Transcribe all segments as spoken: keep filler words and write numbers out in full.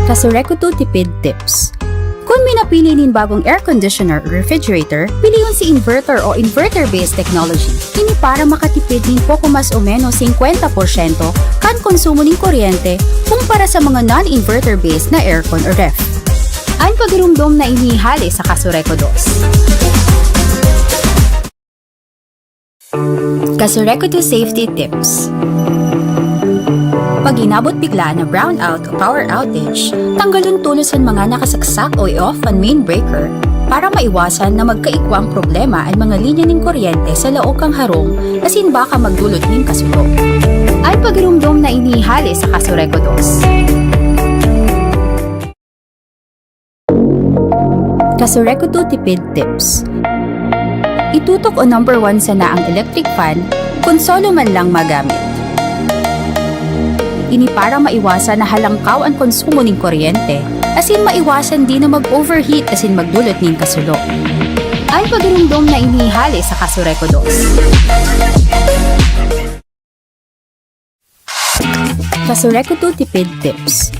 Kasureku two Tipid Tips. Kun minapili nin bagong air conditioner o refrigerator, pilion si inverter o inverter-based technology. Ini para makatipid nin poko mas o menos singkwenta porsyento kan konsumo nin kuryente kumpara sa mga non-inverter-based na aircon o ref. An pagirumdom na ini hale sa Kasureku dos. Kasureku two Safety Tips. Pag inabot bigla na brownout o power outage, tanggalon tolos an mga nakasaksak o i-off an main breaker para maiwasan na magkaikwang problema an mga linya nin kuryente sa laog kan harong asin baka magdulot nin kasulo. An pagirumdom na ini hale sa Kasureku dos. Kasureku two Tipid Tips. Itutok o number one sana ang electric fan kun solo man lang magamit. Ini para maiwasan na halangkaw an konsumo nin kuryente, asin maiwasan din na mag-overheat asin magdulot nin kasulo. An pagirumdom na ini hale sa Kasureku dos. Kasureku two Tipid Tips.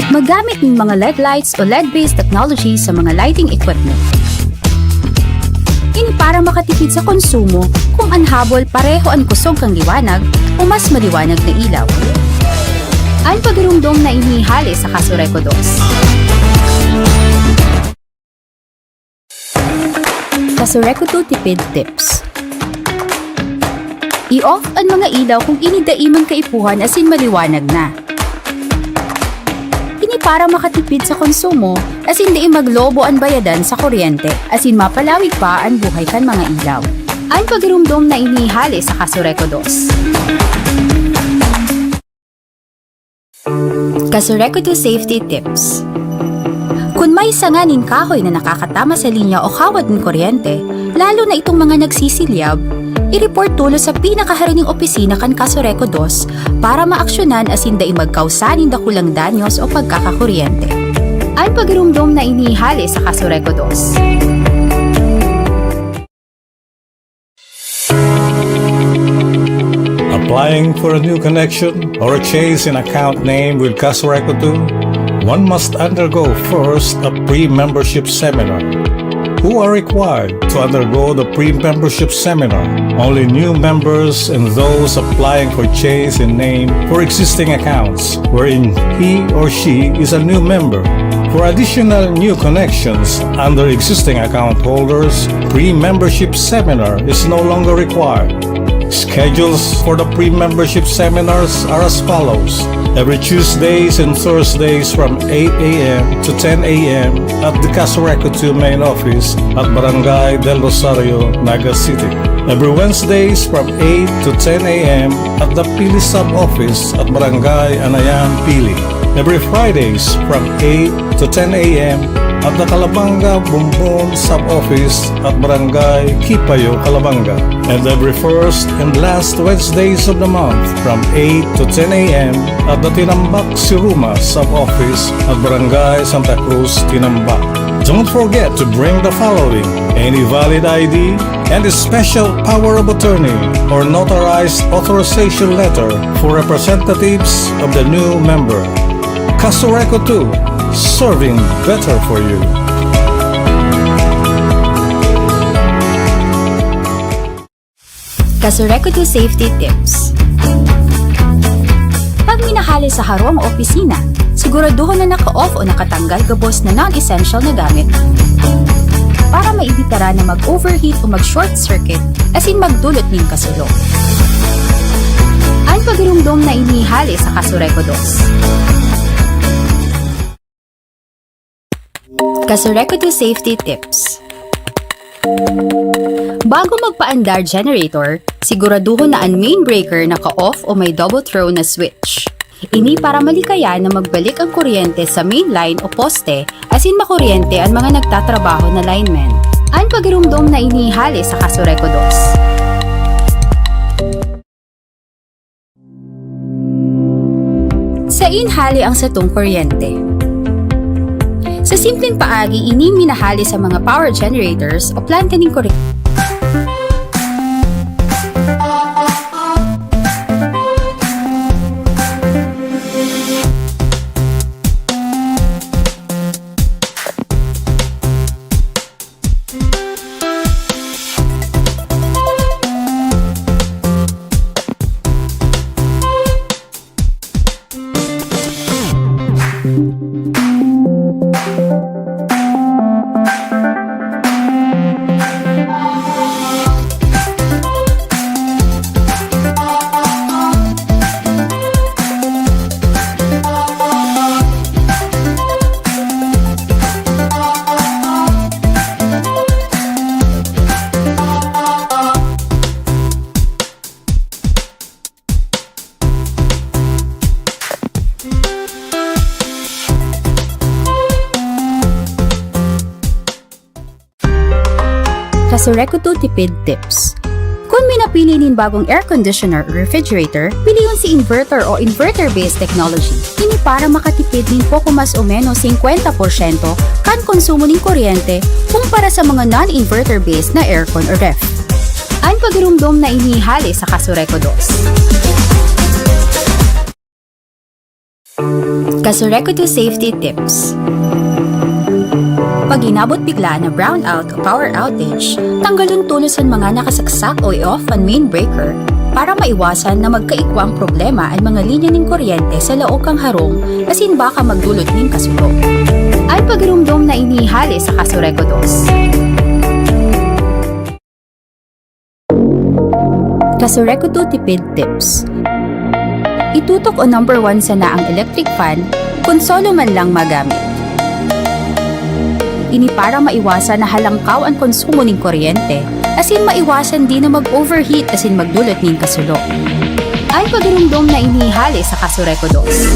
Maggamit nin mga L E D lights o L E D-based technology sa mga lighting equipment. Ini para makatipid sa konsumo kun an habol pareho an kusog kan liwanag o mas maliwanag na ilaw. An pagirumdom na ini hale sa Kasureku dos. Kasureku two Tipid Tips. I-off an mga ilaw kun ini dai man kaipuhan asin maliwanag na. Ini para makatipid sa konsumo asin dai maglobo an bayadan sa kuryente asin mapalawig pa an buhay kan mga ilaw. An pagirumdom na ini hale sa Kasureku dos. Kasureku two Safety Tips. Kun may sanga nin kahoy na nakakatama sa linya o kawad nin kuryente, lalo na itong mga nagsisilyab, i-report tolos sa pinakaharaning opisina kan Kasureku dos para maaksyonan asin dai magkausa nin dakulang danyos o pagkakakuryente. An pagirumdom na ini hale sa Kasureku dos. Applying for a new connection or a change in account name with Kasureku two, one must undergo first a pre-membership seminar. Who are required to undergo the pre-membership seminar? Only new members and those applying for change in name for existing accounts wherein he or she is a new member. For additional new connections under existing account holders, pre-membership seminar is no longer required. Schedules for the pre-membership seminars are as follows. Every Tuesdays and Thursdays from eight a m to ten a m at the Kasureku two main office at Barangay Del Rosario, Naga City. Every Wednesdays from eight to ten a m at the Pili Sub-Office at Barangay Anayan, Pili. Every Fridays from eight to ten a m at the Calabanga Bumbon Sub-Office at Barangay Kipayo, Calabanga. And every first and last Wednesdays of the month from eight to ten a m at the Tinambak Siruma Sub-Office at Barangay Santa Cruz, Tinambak. Don't forget to bring the following: any valid I D, and a special power of attorney or notarized authorization letter for representatives of the new member. Kasureku two, serving better for you. Kasureku two Safety Tips. Pag minahali sa harong o opisina, siguraduhon na naka-off o nakatanggal gabos na non-essential na gamit para maibitara na mag-overheat o mag-short circuit asin magdulot nin kasulo. An pagirumdom na ini hale sa Kasureku dos. Kasureku two Safety Tips. Bago magpaandar generator, siguraduhon na an main breaker naka-off o may double throw na switch. Ini para malikayan na magbalik an kuryente sa main line o poste asin makuryente an mga nagtatrabaho na linemen. An pagirumdom na ini hale sa Kasureku dos. Sain hale ang satong kuryente? Sa simpleng paagi, ini minahali sa mga power generators o planta nin kuryente. Kasureku two Tipid Tips. Kun minapili nin bagong air conditioner o refrigerator, pilion si inverter o inverter-based technology. Ini para makatipid nin poko mas o menos singkwenta porsyento kan konsumo nin kuryente kumpara sa mga non-inverter-based na aircon o ref. An pagirumdom na ini hale sa Kasureku dos. Kasureku two Safety Tips. Pag inabot bigla na brownout o power outage, tanggalon tolos an mga nakasaksak o i-off an main breaker para maiwasan na magkaigwang problema an mga linya nin kuryente sa laog kan harong asin baka magdulot nin kasulo. An pagirumdom na ini hale sa Kasureku dos. Kasureku two Tipid Tips. Itutok o number one sana ang electric fan kun solo man lang magamit. Ini para maiwasan na halangkaw an konsumo nin kuryente, asin maiwasan din na mag-overheat asin magdulot nin kasulo. An pagirumdom na ini hale sa Kasureku dos.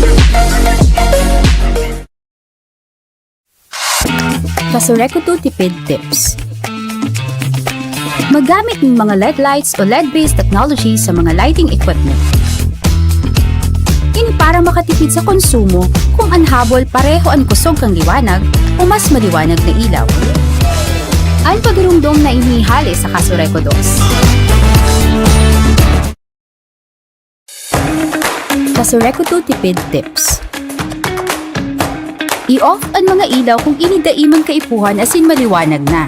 Kasureku two Tipid Tips. Maggamit ng mga L E D lights o L E D-based technology sa mga lighting equipment. Ini para makatipid sa konsumo kung an habol pareho an kusog kan liwanag o mas maliwanag na ilaw. An pagirumdom na ini hale sa Kasureku dos. Kasureku two Tipid Tips. I-off an mga ilaw kung ini dai man kaipuhan asin maliwanag na.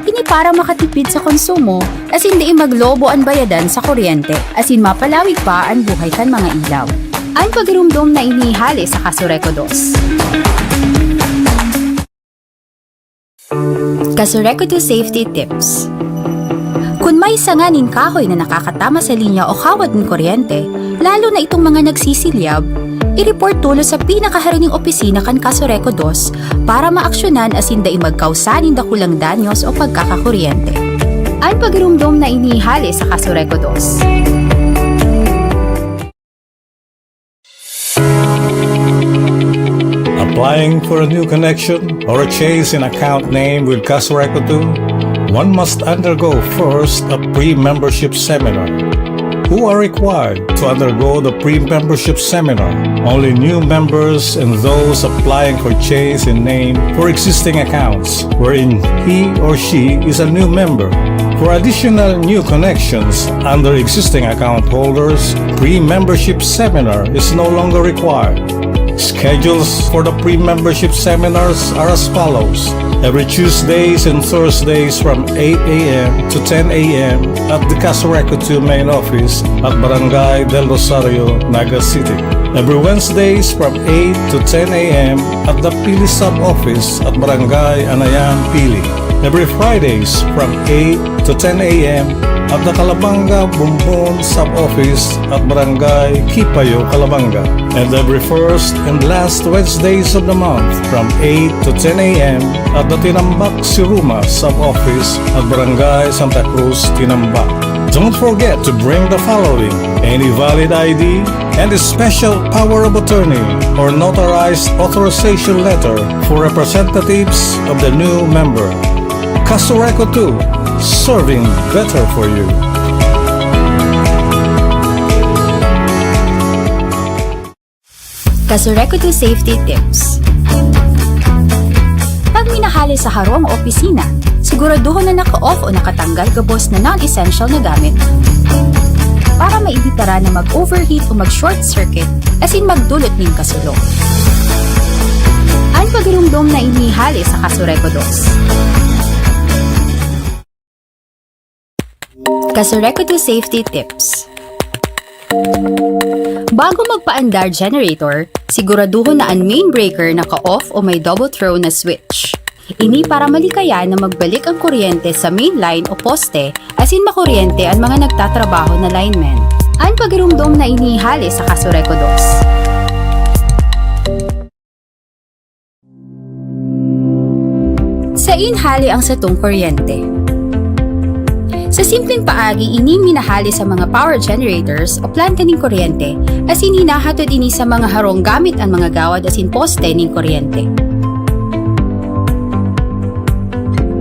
Ini para makatipid sa konsumo asin dai maglobo an bayadan sa kuryente asin mapalawig pa an buhay kan mga ilaw. An pagirumdom na ini hale sa Kasureku dos. Kasureku two Safety Tips. Kun may sanga nin kahoy na nakakatama sa linya o kawad nin kuryente, lalo na itong mga nagsisilyab, i-report tolos sa pinakaharining opisina kan Kasureku dos para maaksyonan asin dai magkausa nin dakulang danyos o pagkakakuryente. An pagirumdom na ini hale sa Kasureku dos. Applying for a new connection or a change in account name with Kasureku two, one must undergo first a pre-membership seminar. Who are required to undergo the pre-membership seminar? Only new members and those applying for change in name for existing accounts, wherein he or she is a new member. For additional new connections under existing account holders, pre-membership seminar is no longer required. Schedules for the pre-membership seminars are as follows. Every Tuesdays and Thursdays from eight a m to ten a m at the Kasureku two main office at Barangay Del Rosario, Naga City. Every Wednesdays from eight to ten a m at the Pili Sub-Office at Barangay Anayan, Pili. Every Fridays from eight to ten a m at the Calabanga Bumbon Sub-Office at Barangay Kipayo, Calabanga. And every first and last Wednesdays of the month from eight to ten a m at the Tinambac Siruma Sub-Office at Barangay Santa Cruz, Tinambac. Don't forget to bring the following: any valid I D and a special power of attorney or notarized authorization letter for representatives of the new member. Kasureku two, serving better for you. Kasureku two Safety Tips. Pag minahali sa harong o opisina, siguraduhon na naka-off o nakatanggal gabos na non-essential na gamit para maibitara na mag-overheat o mag-short circuit asin magdulot nin kasulo. An pagirumdom na ini hale sa Kasureku dos. Kasureku two Safety Tips. Bago magpaandar generator, siguraduhon na an main breaker naka-off o may double throw na switch. Ini para malikayan na magbalik ang kuryente sa main line o poste, asin makuryente an mga nagtatrabaho na linemen. An pagirumdom na ini hale sa Casureco dos. Sain hale ang satong kuryente? Sa simpleng paagi, ini minahale sa mga power generators o planta nin kuryente, asin hinahatod ini sa mga harong gamit an mga gawad asin poste nin kuryente.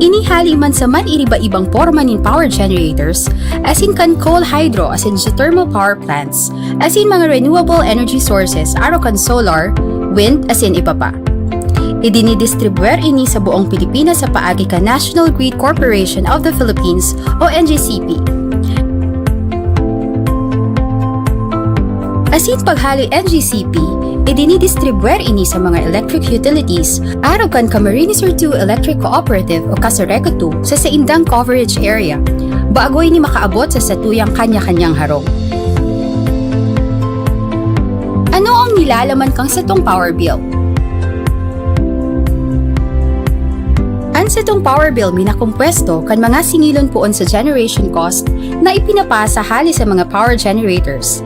Ini hale man sa man-iriba-ibang porma nin power generators, asin kan coal, hydro, asin geothermal power plants, asin mga renewable energy sources, arog kan solar, wind, asin iba pa. Idinidistribwer ini sa buong Pilipinas sa paagi kan National Grid Corporation of the Philippines o N G C P. Asin paghale N G C P, idinidistribwer ini sa mga electric utilities, arog kan Camarines Sur two Electric Cooperative o Casureco two sa saindang coverage area, bago ini makaabot sa satuyang kanya-kanyang harong. Ano ang nilalaman kan satong power bill? An satong power bill minakompuesto kan mga singilon poon sa generation cost na ipinapasa hale sa mga power generators.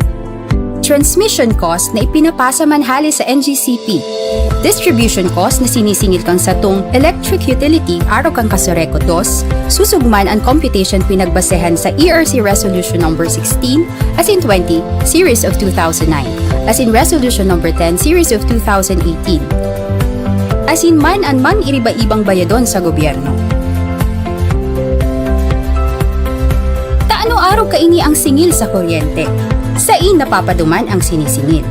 Transmission cost na ipinapasa man hale sa N G C P. Distribution cost na sinisingil kan satong electric utility arog kan Casureco dos, susog man an computation pinagbasehan sa E R C Resolution Number sixteen, asin twenty, Series of two thousand nine, asin Resolution Number ten, Series of two thousand eighteen. Asin man an mang iriba-ibang bayadon sa gobyerno. Ta ano arog kaini ang singil sa kuryente? Sain napapaduman ang sinisingil?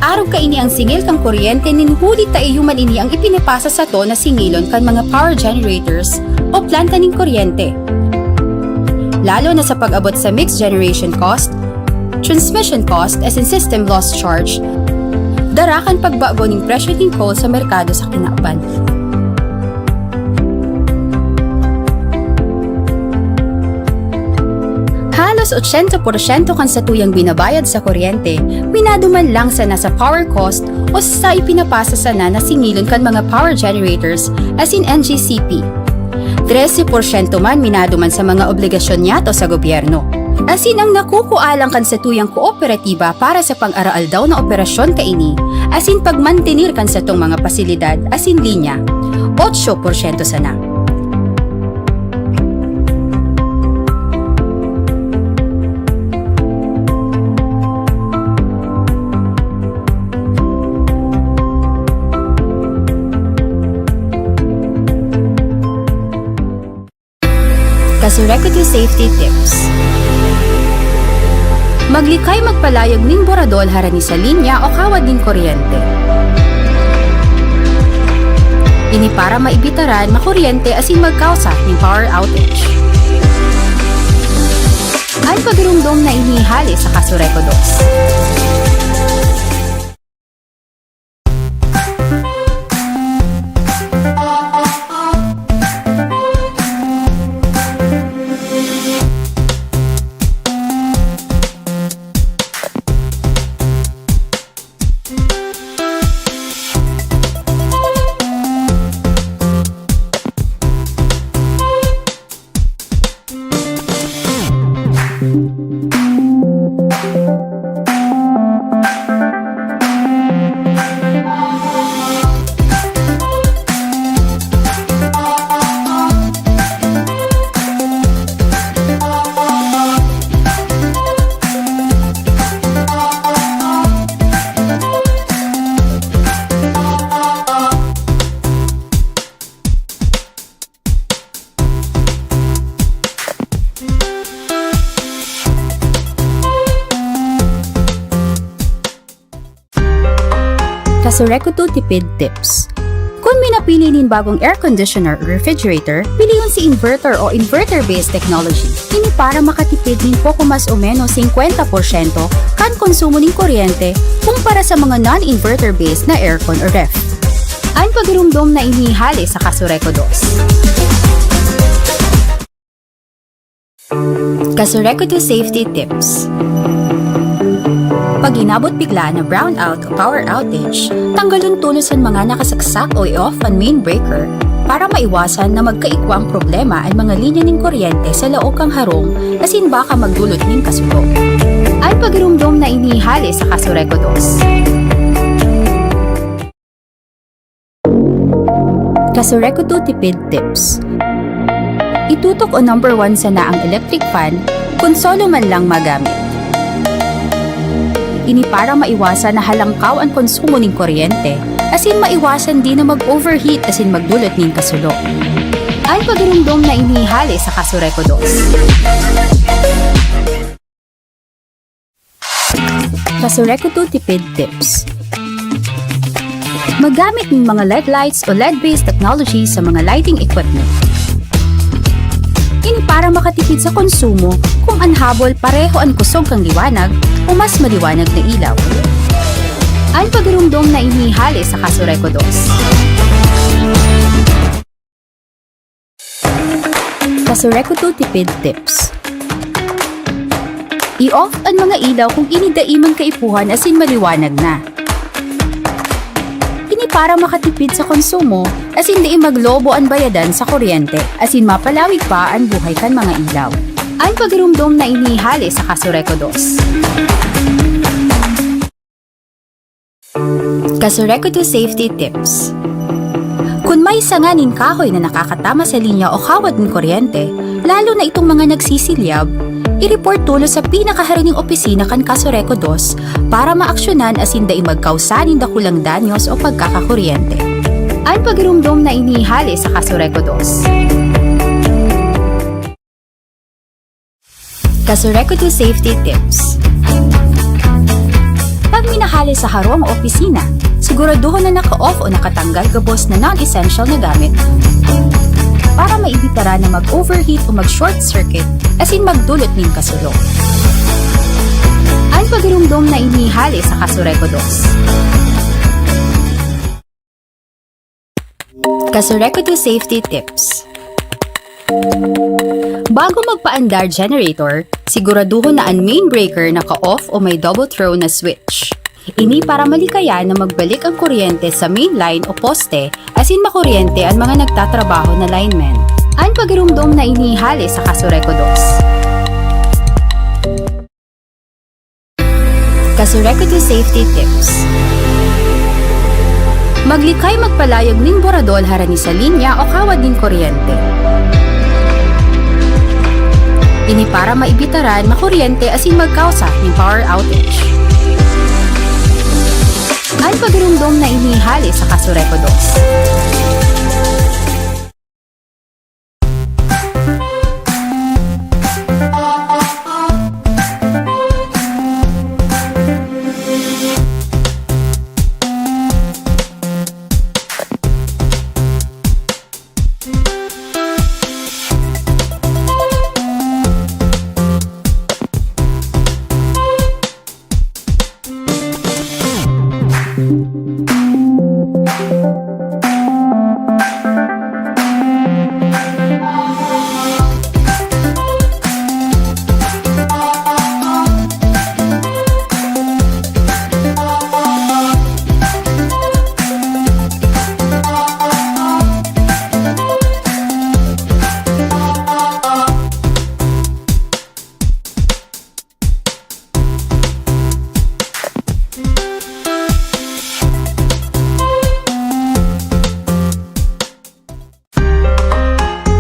Arog kaini ang singil kan kuryente nin huli ta iyo man ini ang ipinapasa sato na singilon kan mga power generators o planta nin kuryente. Lalo na sa pag-abot sa mixed generation cost, transmission cost asin system loss charge, dara kan pagbago nin presyo nin coal sa merkado sa kinaban. Halos ochenta porsyento kan satuyang binabayad sa kuryente, minaduman lang sana sa power cost o sa ipinapasa sana na singilon kan mga power generators asin N G C P. Trese porsyento man minaduman sa mga obligasyon niyato sa gobyerno. Asin ang nakukua lang kan satuyang kooperatiba para sa pang-araaldaw na operasyon kaini, asin pagmantener kan satong mga pasilidad asin linya, otso porsyento sana. Casureco two Safety Tips. Maglikay magpalayog nin boradol harani sa linya o kawad nin kuryente. Ini para maibitaran makuryente asin magkausa nin power outage. An pagirumdom na ini hale sa Casureco dos. Casureco two Tipid Tips. Kun minapili nin bagong air conditioner o refrigerator, pilion si inverter o inverter-based technology. Ini para makatipid nin poko mas o menos singkwenta porsyento kan konsumo nin kuryente kumpara sa mga non-inverter-based na aircon o ref. An pagirumdom na ini hale sa Casureco dos. Casureco two Safety Tips. Pag inabot bigla na brownout o power outage, tanggalon tolos an mga nakasaksak o i-off an main breaker para maiwasan na magkaigwang problema an mga linya nin kuryente sa laog kan harong asin baka magdolot nin kasulo. An pagiromdom na ini hale sa Kasureco dos. Kasureco two Tipid Tips. Itutok o number one sana ang electric fan kun solo man lang magamit. Ini para maiwasan na halangkaw an konsumo nin kuryente, asin maiwasan din na mag-overheat asin magdolot nin kasulo. An pagiromdom na ini hale sa Kasureco dos. Kasureco two Tipid Tips. Maggamit ng mga L E D lights o L E D-based technology sa mga lighting equipment. Ini para makatipid sa konsumo kung an habol pareho an kusog kan liwanag o mas maliwanag na ilaw. An pagiromdom na ini hale sa Kasureco dos. Kasureco two Tipid Tips. I-off an mga ilaw kung ini dai man kaipuhan asin maliwanag na. Ini para makatipid sa konsumo, asin dai maglobo an bayadan sa kuryente, asin mapalawig pa an buhay kan mga ilaw. An pagiromdom na ini hale sa Kasureco dos. Kasureco two Safety Tips. Kun may sanga nin kahoy na nakakatama sa linya o kawad nin kuryente, lalo na itong mga nagsisilyab, i-report tolos sa pinakaharaning opisina kan Kasureco dos para maaksyonan asin dai magkausa nin dakulang danyos o pagkakakuryente. An pagiromdom na ini hale sa Kasureco dos. Kasureco two Safety Tips. Pag minahale sa harong o opisina, siguraduhon na naka-off o nakatanggal gabos na non-essential na gamit para maibitaran na mag-overheat o mag-short circuit asin magdolot nin kasulo. An pagiromdom na ini hale sa Kasureco dos. Kasureco two Safety Tips. Bago magpaandar generator, siguraduhon na an main breaker naka-off o may double throw na switch. Ini para malikayan na magbalik ang kuryente sa main line o poste asin makuryente an mga nagtatrabaho na linemen. An pagiromdom na ini hale sa Kasureco dos. Kasureco two Safety Tips. Maglikay magpalayog nin boradol harani sa linya o kawad nin kuryente. Ini para maibitaran makuryente asin magkausa nin power outage. An pagiromdom na ini hale sa Kasureco dos.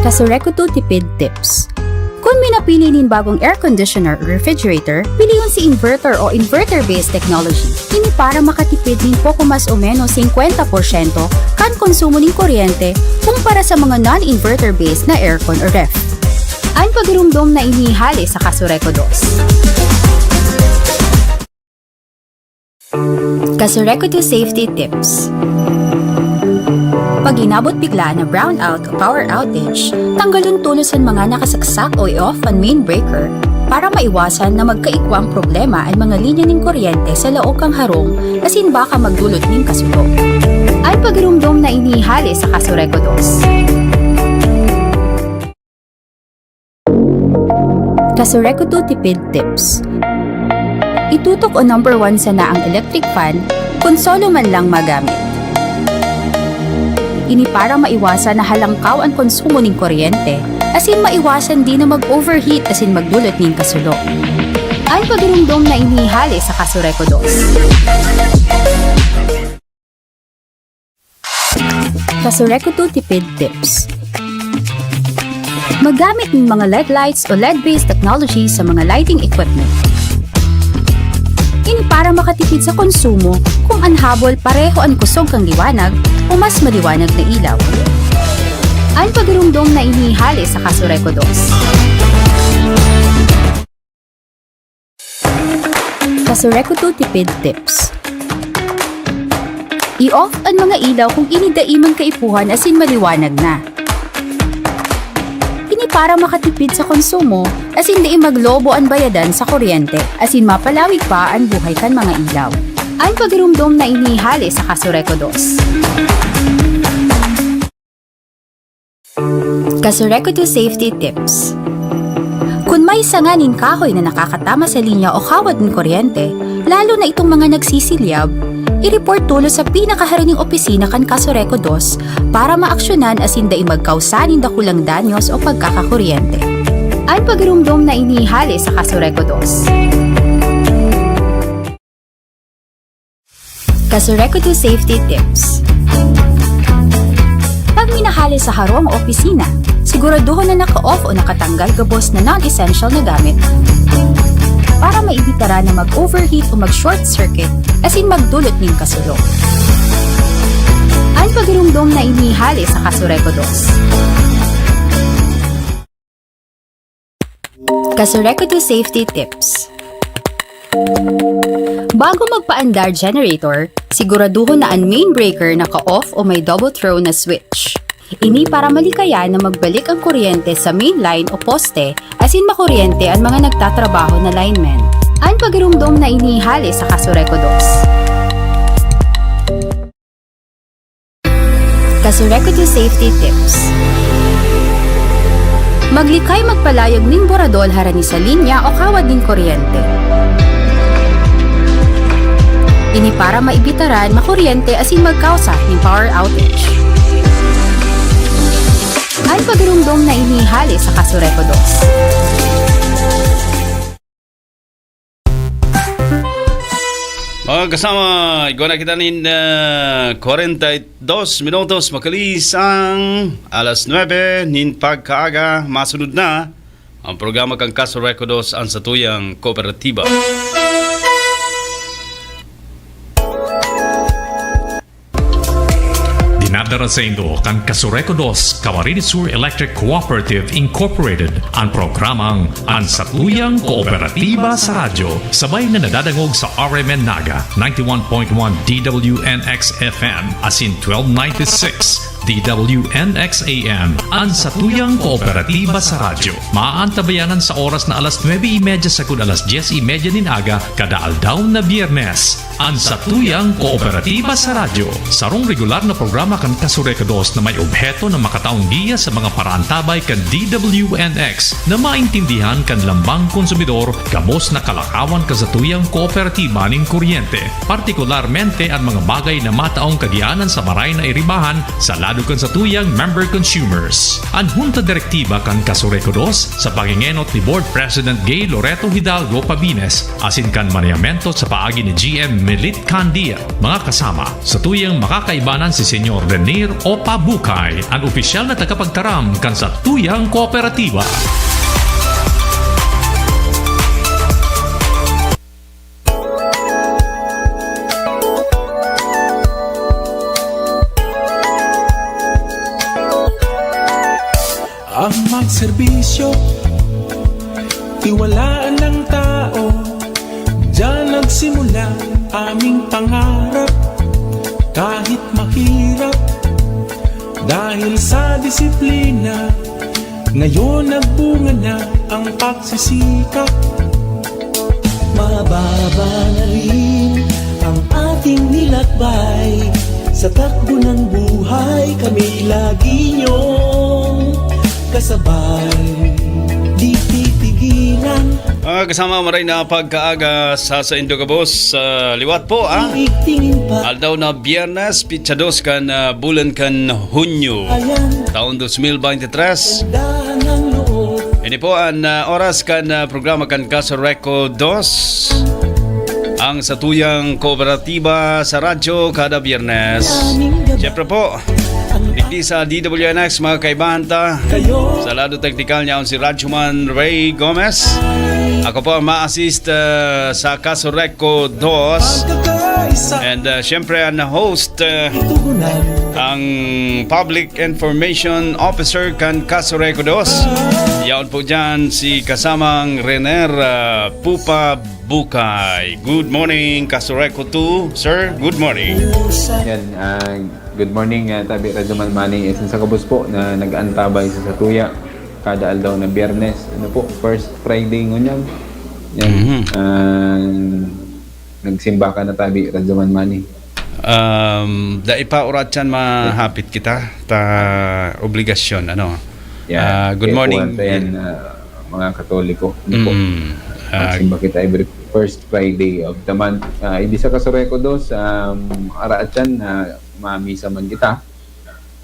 Kasureco two Tipid Tips. Kun minapili nin bagong air conditioner o refrigerator, pilion si inverter o inverter-based technology. Ini para makatipid nin poko mas o menos singkwenta porsyento kan konsumo nin kuryente kumpara sa mga non-inverter-based na aircon o ref. An pagiromdom na ini hale sa Kasureco dos. Kasureco two Safety Tips. Pag inabot bigla na brownout o power outage, tanggalon tolos an mga nakasaksak o i-off an main breaker para maiwasan na magkaigwang problema an mga linya nin kuryente sa laog kan harong asin baka magdolot nin kasulo. An pagiromdom na ini hale sa Kasureco dos. Kasureco two Tipid Tips. Itutok o number one sana ang electric fan kun solo man lang magamit. Ini para maiwasan na halangkaw an konsumo nin kuryente, asin maiwasan din na mag-overheat asin magdulot nin kasulo. An pagiromdom na ini hale sa Kasureco dos. Kasureco two Tipid Tips. Maggamit ng mga L E D lights o L E D-based technology sa mga lighting equipment. Ini para makatipid sa konsumo kung an habol pareho an kusog kan liwanag o mas maliwanag na ilaw. An pagiromdom na ini hale sa Kasureco dos. Kasureco two Tipid Tips. I-off an mga ilaw kung ini dai man kaipuhan asin maliwanag na. Ini para makatipid sa konsumo asin dai maglobo an bayadan sa kuryente asin mapalawig pa an buhay kan mga ilaw. An pagiromdom na ini hale sa Kasureco dos. Kasureco two Safety Tips. Kun may sanga nin kahoy na nakakatama sa linya o kawad nin kuryente, lalo na itong mga nagsisilyab, i-report tolos sa pinakaharaning opisina kan Kasureco dos para maaksyonan asin dai magkausa nin dakulang danyos o pagkakakuryente. An pagiromdom na ini hale sa Kasureco dos. Kasureco two Safety Tips. Pag minahali sa harong o opisina, siguraduhon na naka-off o nakatanggal gabos na non-essential na gamit para maibitara na mag-overheat o mag-short circuit asin magdulot nin kasulo. An pagiromdom na ini hale sa Kasureco dos. Kasureco two Safety Tips. Bago magpaandar generator, siguraduhon na an main breaker naka-off o may double throw na switch. Ini para malikayan na magbalik ang kuryente sa main line o poste asin makuryente an mga nagtatrabaho na linemen. An pagiromdom na ini hale sa Kasureco dos. Kasureco two Safety Tips. Maglikay magpalayog nin boradol harani sa linya o kawad nin kuryente. Ini para maibitaran makuryente asin magkausa nin power outage. An pagiromdom na ini hale sa Kasureco dos. Mga kasama, igwa na kita nin, ah, kwarenta y dos minutos, makalis ang alas nuebe nin pagkaaga. Masunod na ang programa kan Kasureco dos, An Satuyang Kooperatiba. Dinadara saindo kan Kasureco dos Camarines Sur Electric Cooperative Incorporated an programang An Satuyang Kooperatiba sa Radyo, sabay na nadadangog sa R M N Naga, ninety-one point one D W N X F M, asin twelve ninety-six D W N X A M, An Satuyang Kooperatiba sa Radyo. Maaantabayanan sa oras na alas nuebe y media sagkod alas dyes y media nin aga, kada aldaw na Biyernes. An Satuyang Kooperatiba sa Radyo, sarong regular na programa kan Kasureco dos na may obheto na makataong giya sa mga paraantabay kan D W N X na maintindihan kan lambang konsumidor gabos na kalakawan kan satuyang kooperatiba nin kuryente, partikularmente an mga bagay na mataong kagianan sa maray na iribahan sa lado kan satuyang member consumers. An Hunta Direktiba kan Kasureco dos, sa pangengenot ni Board President Gay Loreto Hidalgo Pabines, asin kan manayamento sa paagi ni G M Milit Candia. Mga kasama, satuyang makakaibanan si Senyor Renier Opa Bucay, an opisyal na tagapagtaram kan satuyang kooperatiba. Ang magserbisyo, tiwalaan ng tao, diyan nagsimula aming pangarap. Kahit mahirap, dahil sa disiplina, ngayon nagbunga na ang pagsisikap. Mababa na rin ang ating nilakbay. Sa takbo ng buhay, kami lagi niyong kasabay. Di titig Mga kasama, maray na pagkaaga sa saindo gabos. Sa liwat po, ah. Aldaw na Biyernes, pitsa dos kan, ah, bulan kan Hunyo, taon dos mil bente tres. Ini po an, ah, oras kan, ah, programa kan Kaso Reco dos, ang satuyang kooperatiba sa radyo kada Biyernes. Siyempre po, digdi sa D W N X, mga kaibahan ta. Sa lado teknikal niya, si Radyoman Ray Gomez. Ako po ang ma-assist, ah, sa Kaso Reco dos. And, ah, siyempre, ang host, ah, ang Public Information Officer kan Kaso Reco dos. Yaon po dyan si kasamang Rener, ah, Pupa Bukay. Good morning, Kaso Reco two. Sir, good morning. Yan, ah, good morning, ah, tabi Radyo Manmani. Isin sa kabos po na nag-antabay sa satuya kada aldaw na Biyernes. Ano po, first Friday ngunyan. Yan. Mhm. Ah, nagsimba ka na, tabi Radyo Manmani. Um, dai pa, urat yan, mahapit kita. Ta obligasyon, ano. Yan. Ah, good Kaya morning. Kuwan ta yan, ah, mga Katoliko. Ano po? Mm. Ah, Magsimba kita every first Friday of the month. Ah, hindi sa Kaso Reco dos, um, araat yan, ah, mamisa man kita.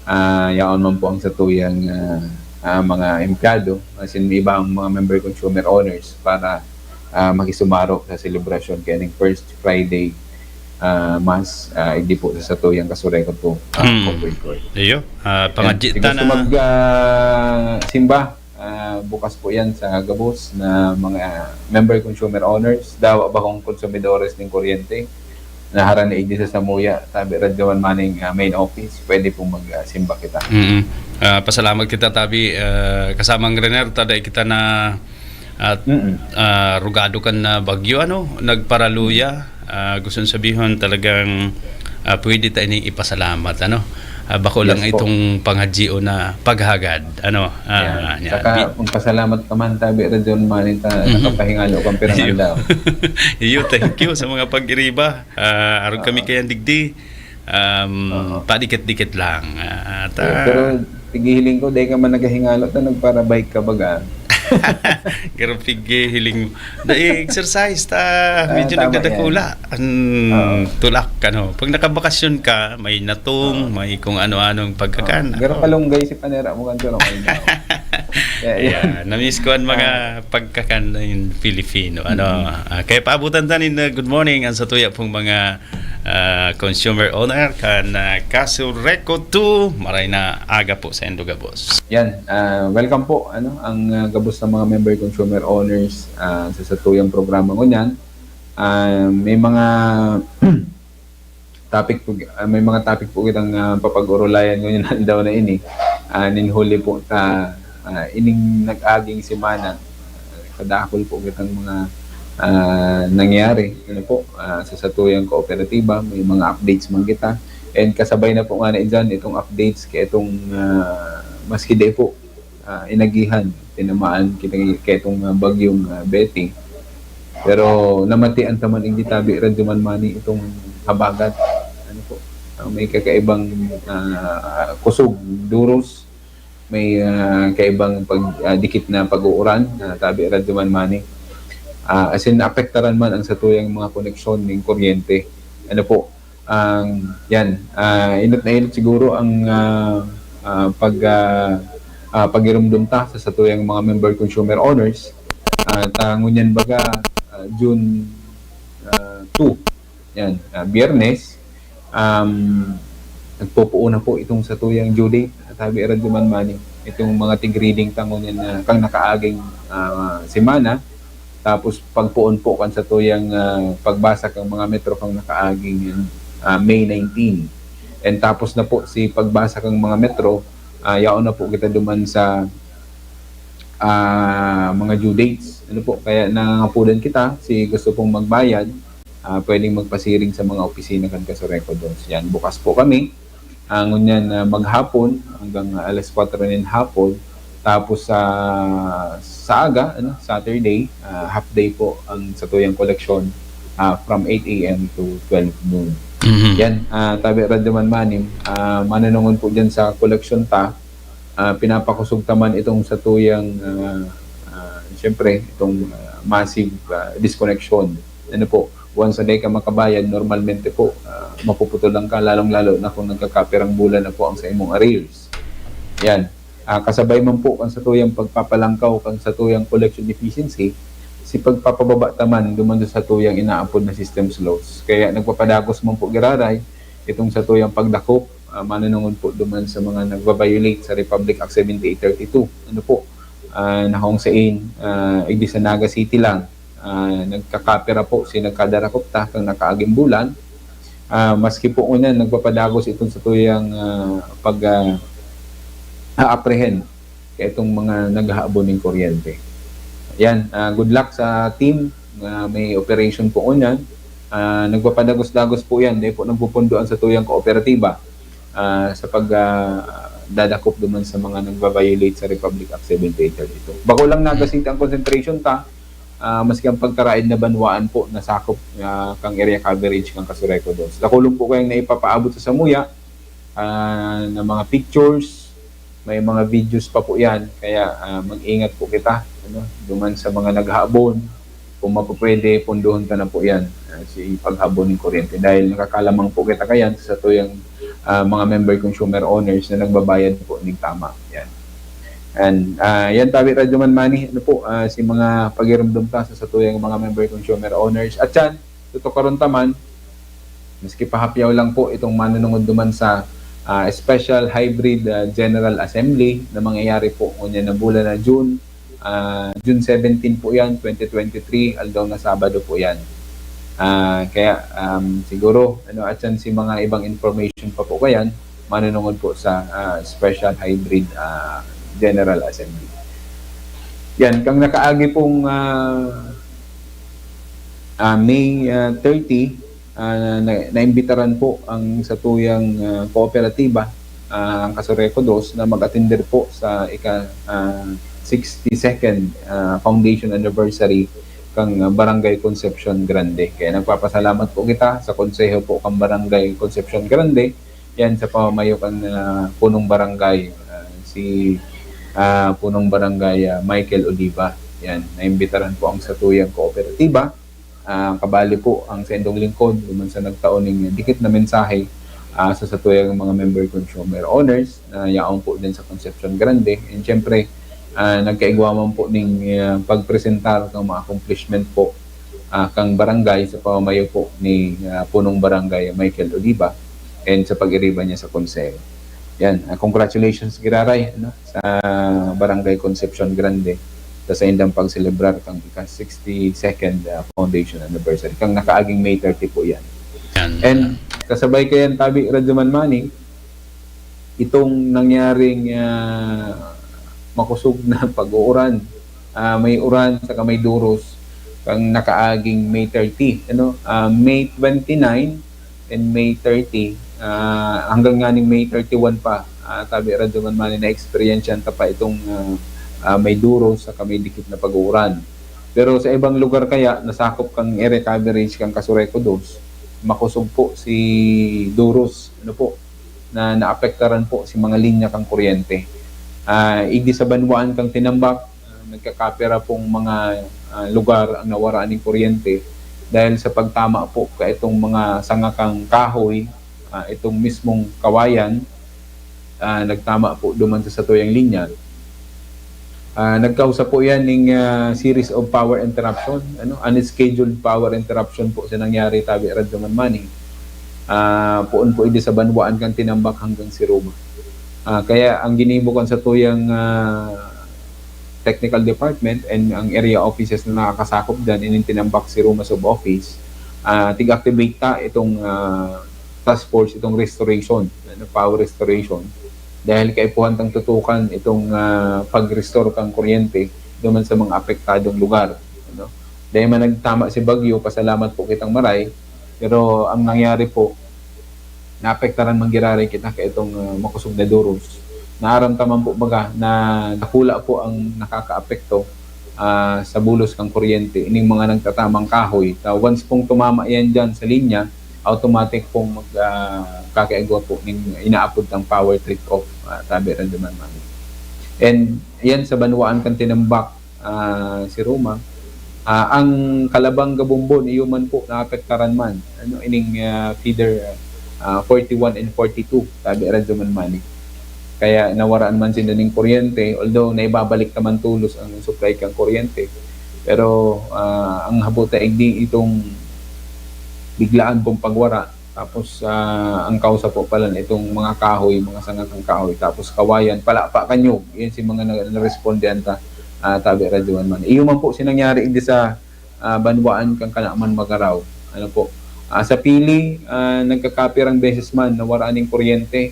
Ah, yaon man po ang satuyang, ah, ah, mga empleyado, as in, iba ang mga member consumer owners para, ah, makisumaro sa selebrasyon kaya ning first Friday, ah, Mass, ah, hindi po sa satuyang Kaso Reco two, ah, Mm. Corporate Court. Iyo, ah, Yan. pangadyi Si ta gusto na mag, ah, simba, ah, bukas po yan sa gabos na mga member consumer owners, dawa bakong konsumidores ning kuryente. Naharan na igdi sa samuya, tabi Radyo Manmani, ah, main office, pwede pong mag, ah, simba kita. Mm. Ah, pasalamat kita, tabi, ah, kasamang Rener, ta dai kita na at, Mm. ah, rugado kan, ah, bagyo, ano, nagparaluya. Ah, gusto sabihon talagang, ah, pwede ta ini ipasalamat, ano. Ah, bako lang Yes po. itong pangadyi o na paghagad, ano. Ah, Yan. yan. Saka, Di- magpasalamat ka man, tabi Radyo Manmani, ta Mhm. nakapahingalo kang pirang Iyo. aldaw. Iyo, thank you sa mga pag-iriba. Ah, arog kami Oo. kayang digdi. Um, Oo. padikit-dikit lang. Ah, at, Eh, ah, pero pighihiling ko, dai ka man naghahingalo ta nagpara-bike ka baga. Pero pighihiling mo. Dai, exercise ta, Ah, medyo tama nagdadakula. yan. Ang Oo. tulak, ano. Pag nakabakasyon ka, may natong, Oo. may kung ano-anong pagkakan. Oo. Pero Oo. kalunggay si panera mo kan, pero may na. Yeah, yeah. Yeah, na-miss ko ang mga Ah. pagkakan ng Pilipino, ano. Mm. Ah, kaya paabutan ta nin, uh, good morning, ang satuya pong mga, ah, consumer owner kan, ah, Kaso Reco two, maray na aga po sa indo gabos. Yan, ah, welcome po, ano, ang, ah, gabos ng mga member consumer owners, ah, sa satuyang programa ngunyan. Ah, may mga topic po, ah, may mga topic po kitang, ah, papag-orolayan ngunyan aldaw na ini. Ah, nin huli po ta, ah, ining nag-aging semana, kadakul po kitang mga, ah, nangyari, ano po, ah, sa satuyang kooperatiba, may mga updates man kita. And kasabay na po nga na dyan, itong updates kay itong, ah, maski di po, ah, inagihan, tinamaan kita kay itong, ah, bagyong, ah, Betty. Pero namatian ta man, igdi tabi Radyo Manmani, itong habagat. Ano po? Ah, may kakaibang, ah, kusog, duros, may, ah, kaibang pag, ah, dikit na pag-uuran, ah, tabi Radyo Manmani. Ah, as in, naapektaran man ang satuyang mga koneksyon ning kuryente. Ano po? Ang, yan, ah, inot na inot siguro ang, ah, ah, pag, ah, ah, pagirumdom ta sa satuyang mga member consumer owners. Ah, ta ngunyan baga, ah, June, ah, two. Yan, ah, Biyernes. Um, nagpupuon na po itong satuyang due date, tabi Radyo Manmani. Itong mga tig-reading ta ngunyan na kang nakaaging, ah, semana. Tapos pagpoon po kan satuyang, ah, pagbasa kang mga metro kang nakaaging, ah, May nineteen. And tapos na po si pagbasa kang mga metro, ah, yaon na po kita duman sa, ah, mga due dates. Ano po, kaya nangangapudan kita, si gusto pong magbayad, ah, pwedeng magpasiring sa mga opisina kan Kaso Reco dos. Yan, bukas po kami. Ah, ngunyan, ah, maghapon hanggang, ah, alas kwatro nin hapon. Tapos sa, sa aga, ano, Saturday, ah, half day po ang satuyang koleksyon, ah, from eight a m to twelve noon. Mhm. Yan, ah, tabi Radyo Manmani, ah, mananongon po dyan sa koleksyon ta, ah, pinapakusog ta man itong satuyang, ah, ah, siyempre, itong ah, massive ah, disconnection. Ano po, once a day ka makabayad, normalmente po, ah, mapuputol lang ka, lalong-lalo na kung nagkakapirang bulan na po ang sa imong arrears. Yan. Ah, kasabay man po kan satuyang pagpapalangkaw kan satuyang collection efficiency, si pagpapababa ta man duman sa satuyang inaapod na systems loss. Kaya nagpapadagos man po giraray itong satuyang pagdakop, ah, manunungod po duman sa mga nagva-violate sa Republic Act seventy-eight thirty-two. Ano po, ah, na kung sain, ah, igdi sa Naga City lang, ah, nagkakapira po si nagkadarakop ta kang nakaaging bulan. Ah, maski po ngunyan, nagpapadagos itong satuyang ah, pag ah, a-apprehend kaitong mga naghahabon ning kuryente. Yan, ah, good luck sa team na may operation po ngunyan. Ah, nagpapadagos-dagos po yan, dahil po nagpupundo ang satuyang kooperatiba ah, sa pag ah, dadakop duman sa mga nagva-violate sa Republic Act seventy-eight thirty-two. Bako lang Naga City ang concentration ta, ah, maski ang pagkaraid na banwaan po nasakop ah, kang area coverage kang Casureco dos. Dakulon po kayang naipapaabot sa samuya ah, na mga pictures, may mga videos pa po yan. Kaya ah, mag-ingat po kita ano, duman sa mga naghabon. Kung mapapwede, punduhon ta na po yan, ah, si paghabon ng kuryente. Dahil nakakalamang po kita kayan sa tuyang ah, mga member consumer owners na nagbabayad po ng tama. Yan. And ah, yan tabi Radyo Man Money, ano po, ah, si mga pagirumdom ta sa satuyang mga member consumer owners. At yan, tutukaron ta man, maski pahapyaw lang po itong manunungod duman sa ah, Special Hybrid ah, General Assembly na mangyayari po ngunyan na bulan na June, ah, June seventeen po yan, twenty twenty-three, aldaw na Sabado po yan. Ah, kaya um, siguro, ano, at yan si mga ibang information pa po kayan, manunungod po sa ah, Special Hybrid ah, General Assembly. Yan, kang nakaagi pong ah, ah, May ah, thirty, ah, na, naimbitaran po ang satuyang ah, kooperatiba, ah, ang Casureco dos, na mag-atender po sa ika ah, sixty-second ah, foundation anniversary kang ah, Barangay Concepcion Grande. Kaya nagpapasalamat po kita sa konseho po kang Barangay Concepcion Grande, yan sa pamamayo kan ah, punong barangay, ah, si ah, punong barangay ah, Michael Oliva. Yan, naimbitaran po ang satuyang kooperatiba. Ah, kabali po ang saindong lingkod, duman sa nagtao ning dikit na mensahe ah, sa satuyang mga member consumer owners na yaon po din sa Concepcion Grande. And syempre, ah, nagkaigwa man po ning ah, pagpresentar ng mga accomplishment po ah, kang barangay sa pamamayo po ni ah, punong barangay Michael Oliva and sa pag-iriba niya sa konseho. Yan, ah, congratulations giraray ano, sa Barangay Concepcion Grande sa saindang pagselebrar kang ika sixty-second ah, foundation anniversary. Kang nakaaging May thirty po yan. Yan. And kasabay ko yan, tabi Radyo Man Money, itong nangyaring ah, makusog na pag-uuran. Ah, may uran saka may duros kang nakaaging May thirty, ano? Ah, May twenty-nine and May thirty, ah, hanggang nganing May thirty-one pa, ah, tabi Radyo Man Money, na-experience yan ta pa itong ah, ah, may duros saka may dikit na pag-uuran. Pero sa ibang lugar kaya, nasakop kang area coverage kang Casureco dos, makusog po si duros, ano po, na naapektaran po si mga linya kang kuryente. Ah, igdi sa banwaan kang Tinambac, ah, nagkakapira pong mga ah, lugar ang nawara ning kuryente dahil sa pagtama po ka itong mga sanga kang kahoy, ah, itong mismong kawayan, ah, nagtama po duman sa satuyang linya. Ah, nagkausa po yan ning ah, series of power interruption, ano, unscheduled power interruption po sa nangyari tabi Radyo Man Money. Ah, poon po idi sa banwaan kan Tinambac hanggang Siruma. Ah, kaya ang ginibo kan satuyang ah, technical department and ang area offices na nakakasakop dyan, ining Tinambac Siruma Sub-Office, ah, tig-activate ta itong ah, task force, itong restoration, ano, power restoration. Dahil kaipuhan tang tutukan itong ah, pag-restore kang kuryente duman sa mga apektadong lugar. Ano? Dahil man nagtama si Bagyo, pasalamat po kitang maray, pero ang nangyari po, naapektaran man giraray kita kaitong ah, makusog na duros. Naaramdaman po baga na dakula po ang nakakaapekto ah, sa bulos kang kuryente, ining mga nagtatamang kahoy. Ta once pong tumama yan dyan sa linya, automatic pong mag, ah, kakaigwa po ning inaapod tang power trip off, ah, tabi rin naman, mami. And yan sa banwaan kan Tinambac, ah, si Roma. Ah, ang Calabanga, Bombon, iyo man po naapektaran man. Ano, ining, ah, feeder, ah, forty-one and forty-two, tabi Radyo Man Mani. Kaya nawaraan man sinda ning kuryente, although naibabalik naman tulos ang supply kan kuryente. Pero, ah, ang habo ta igdi itong biglaan pong pagwara. Tapos, ah, ang kausa po pala na itong mga kahoy, mga sanga kan kahoy, tapos kawayan, palapa kan nyog. Yan si mga na-, narespondehan ta, ah, tabi Radyo Man Mani. Iyo man po si nangyari igdi sa, ah, banwaan kan Kanaman Magaraw. Ano po? Ah, sa Pili, ah, nagkakapirang beses man nawara ning kuryente.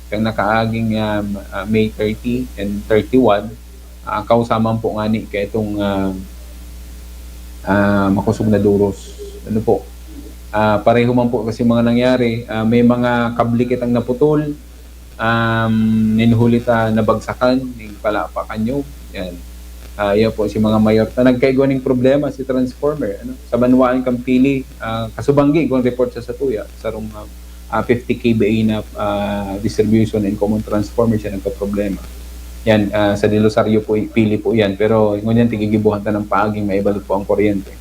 Kang nakaaging, ah, ah, May thirty and thirty-one, ah, kausa man po ngani kay itong, ah, ah, makosog na duros. Ano po? Ah, pareho man po kasi mga nangyari, ah, may mga kable kitang naputol, um, nin huli ta nabagsakan ning palapa kan nyog. Yan. Ah, yan po si mga mayor ta nagkaigwa ning problema si transformer, ano, sa banwaan kan Pili, ah, kasubanggi igwang report sa satuya, sarong, ah, ah, fifty K V A na, ah, distribution and common transformer siya nagkaproblema. Yan, ah, sa Del Rosario po, Pili po yan. Pero ngunyan, tigigibuhan ta ng paaging maibalik po ang kuryente.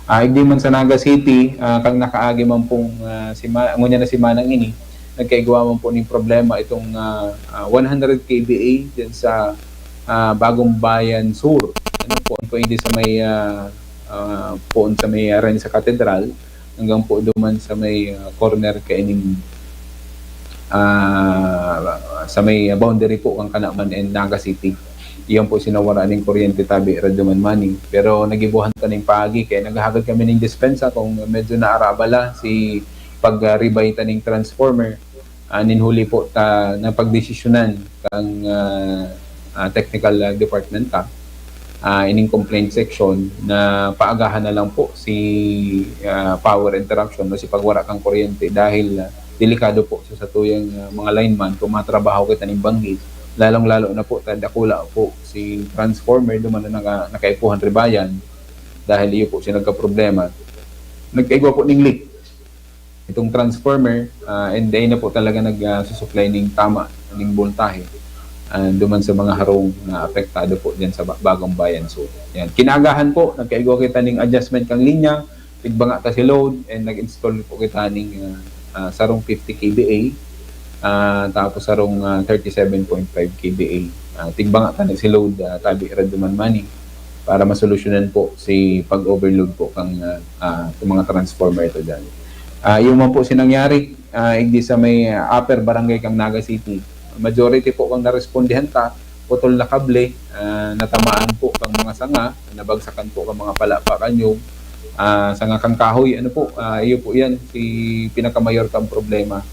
Ah, igdi man sa Naga City, ah, kang nakaagi man pong, ah, sima-, ngunyan na simanang ini, nagkaigwa man po ning problema itong, ah, ah, one hundred K V A dyan sa, ah, Bagong Bayan Sur. Ano po, po hindi sa may, ah, ah, poon sa may, ah, Ren sa Katedral, hanggang po duman sa may, ah, corner kaining, ah, sa may boundary po kan Kanaman and Naga City. Iyan po sinawara ning kuryente tabi Radyo Man Mani. Pero nagibuhan ta ning paagi kaya naghahagad kami ning dispensa kung medyo naarabala si pag-, ah, ribay ta ning transformer. Ah, nin huli po ta napagdesisyonan kang, ah, ah, technical, ah, department ta, ah, ining complaint section na paagahan na lang po si, ah, power interruption o si pagwara kan kuryente dahil, ah, delikado po sa satuyang, ah, mga lineman kung matrabaho kita ning banggi, lalong-lalo na po ta dakula po si transformer duman na naka-, nakaipuhan ribayan dahil iyo po siya nagkaproblema. Nagkaigwa po ning leak itong transformer, ah, and dai na po talaga nag, ah, susupply ning tama, ning boltahe, ah, duman sa mga harong na apektado po diyan sa Ba-, Bagong Bayan Sur. Yan. Kinaagahan po, nagkaigwa kita ning adjustment kang linya, tigbanga ta si load, and nag-install po kita ning, ah, ah, sarong fifty K V A, ah, tapos sarong, ah, thirty-seven point five K V A. Ah, tigbanga ta na si load, ah, tabi Radyo Man Mani, para masolusyonan po si pag-overload po kang, ah, ah, itong mga transformer ito dyan. Ah, iyo man po si nangyari, ah, igdi sa may, ah, upper barangay kang Naga City. Majority po kang narespondihan ta, putol na kable, ah, natamaan po kang mga sanga, nabagsakan po kang mga palapa kan nyog, ah, sanga kang kahoy, ano po, ah, iyo po yan, si pinakamayor kang problema.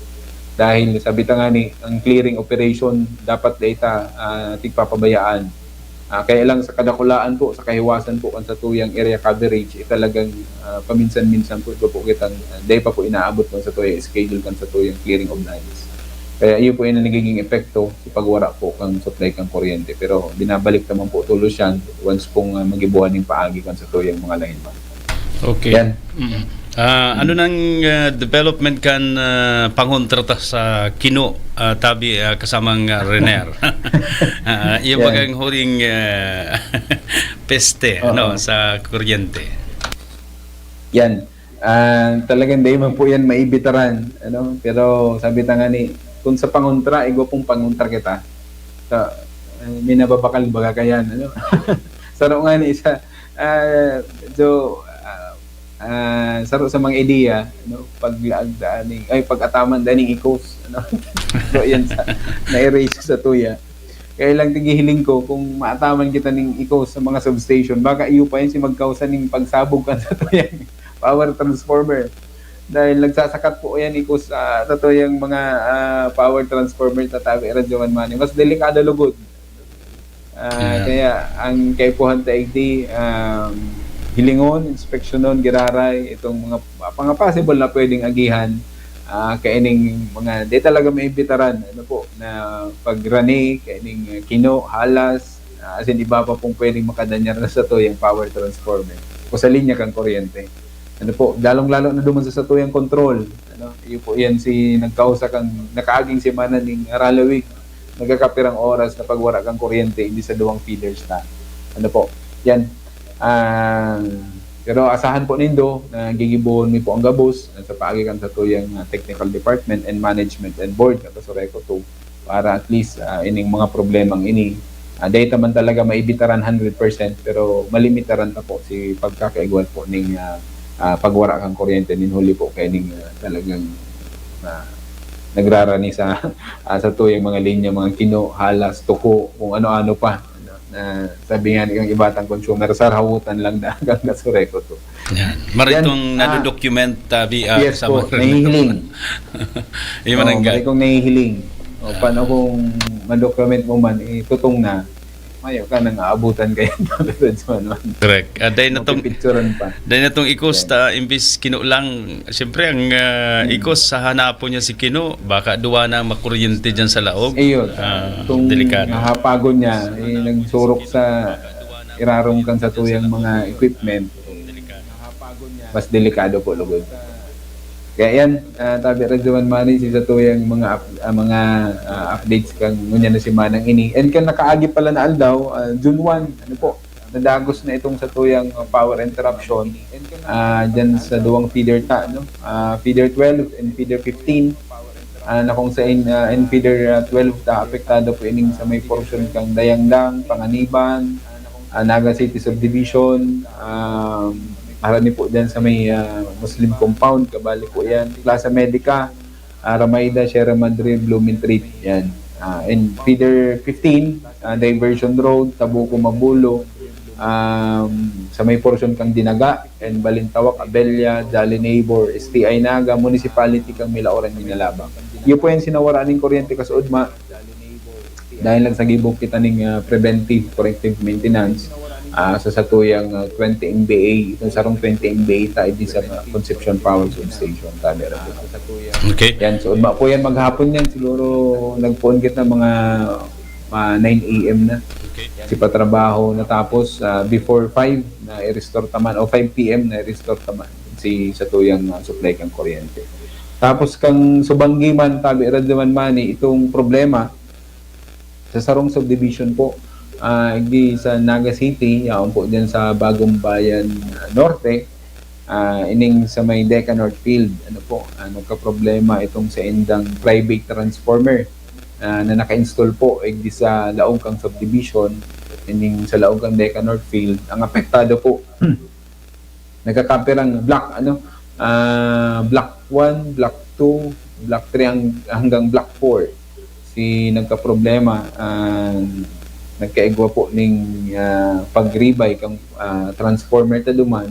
Dahil sabi ta nga ni, ang clearing operation, dapat data, ah, tigpapabayaan. Ah, kaya lang sa kadakulaan po, sa kahiwasan po, kan satuyang area coverage, eh, talagang, ah, paminsan-minsan po, iba po kitang, ah, dai pa po inaabot kan satuyang schedule, kan satuyang clearing of lines. Kaya iyo po yung nagiging epekto sa pagwara po kan supply kan kuryente. Pero binabalik naman po tulos yan once pong, ah, magibuhan yung paagi kan satuyang mga lineman. Okay. Yan. Mm. Ah, ano nang, ah, development kan, ah, pangontra ta sa Kino, ah, tabi, ah, kasamang, ah, Rener? Ah, yung Yan. bagang huling, ah, peste, Oo. ano, sa kuryente. Yan. Ah, talagang dai man po yan maibitaran, ano? Pero sabi ta nga ni, kung sa pangontra, igwa pong pangontra kita. Sa, ah, may nababakal baga kayan, ano? Saro nga ni isa, ah, so, ah, ah, saro sa mga ideya, ano, paglaag daan ning, ay, pag-ataman daan ning ikos, ano? So, yan sa, na-erase ko sa tuya. Kaya lang tigihiling ko, kung maataman kita ning ikos sa mga substation, baka iyo pa yan si magkausa ning pagsabog kan satuyang power transformer. Dahil nagsasakat po yan ikos sa satuyang mga, ah, power transformer sa tabi Radyo Man Mani. Mas delikado lugod. Ah, Yeah. kaya ang kaipuhan ta igdi, um, hilingon, inspeksyonon, giraray, itong mga, mga possible na pwedeng agihan, ah, kaining mga di talaga maimbitaran, ano po, na pagrani, kaining, ah, kino, halas, ah, asin iba pa pong pwedeng makadanyar na satuyang power transformer o sa linya kan kuryente. Ano po, lalong-lalo na duman sa satuyang control, ano, iyo po yan si nagkausa kang nakaaging semana ning Ralawig, nagkakapirang oras na pagwara kang kuryente, hindi sa duwang feeders na. Ano po? Yan. Ah, pero asahan po nindo na gigibohon mi po ang gabos sa paagi kan satuyang, ah, technical department and management and board na Kasureco two para at least, ah, ining mga problemang ini, ah, dai ta man talaga maibitaran hundred percent, pero malimitaran ta po si pagkakaigwa po ning, ah, ah, pagwara kan kuryente nin huli po kaining, ah, talagang, ah, nagrarani sa, ah, satuyang mga linya, mga kino, halas, tuko, kung ano-ano pa, ano, na sabi nga ni kang iba tang consumer, "Sir, hawutan lang daa kan Kasureco two." Yan. Maray Yan, itong ah, nado-document, tabi, ah, yes sa po, mga nahihiling. Yung Oo, manangga. Maray kong nahihiling. O, Ah. paano kung ma-document mo man, eh, tutong na, mayo ka nang aabutan kaya sa man. Correct. Ah, dahil na tong, Mapipicturan pa. dahil na tong ikos, Yan. ta, imbis kino lang, siyempre, ang, ah, Hmm. ikos sa hanapon niya si kino, baka duwa na ang makuryente dyan sa laog. Ayun. Ah, Itong delikado. nahapagon niya, eh, nagsurok sa irarom kan satuyang mga equipment, mas delikado po lugod. Kaya yan, ah, tabi Radyo One Money, si satuyang mga up-, ah, mga, ah, updates kan ngunyan na semanang ini. And kan nakaagi pala na aldaw, ah, June one, ano po, nadagos na itong satuyang, ah, power interruption, ah, dyan sa duwang feeder ta, no? Ah, feeder twelve and feeder fifteen. Ah, na kung sa in, ah, in feeder, ah, twelve ta, apektado po ining sa may portion kang Dayangdang, Panganiban, ah, Naga City Subdivision, um, harani po dyan sa may, ah, Muslim Compound, kabali po yan. Plaza Medica, ah, Ramaida, Sierra Madre, Blumentritt, yan. Ah, and feeder fifteen, ah, Diversion Road, Tabuco, Mabulo, um, sa may portion kang Dinaga, and Balintawak, Abella, Jolly Neighbor, S T I Naga, Municipality kang Milaoran, Minalabang. Iyo po yan sinawara ning kuryente kas ugma. Dahil lang sa gibog kita ning, ah, preventive corrective maintenance, ah, sa satuyang, ah, twenty M V A, itong sarong twenty M V A ta, di sa, ah, Concepcion Power Substation, tabi ra po. Okay. Yan, so, ugma po yan maghapon yan, siguro nagpoon kita mga, ah, nine A M na. Okay. Si patrabaho natapos, ah, before five na i-restore ta man, o five P M na i-restore ta man si satuyang, ah, supply kang kuryente. Tapos kang Subanggi man, tabi Radyo One Money, itong problema sa sarong subdivision po, ah, igdi sa Naga City, yaon po dyan sa Bagong Bayan, ah, Norte, ah, ining sa may Deca North Field, ano po, ah, nagkaproblema itong saindang private transformer, ah, na naka-install po, igdi sa laog kang subdivision, ining sa laog kang Deca North Field. Ang apektado po, nagkakapirang block, ano, ah, block one, block two, block three, hang-, hanggang block four. Si nagkaproblema, ah, nagkaigwa po ning, ah, pag-rebay kang, ah, transformer ta duman,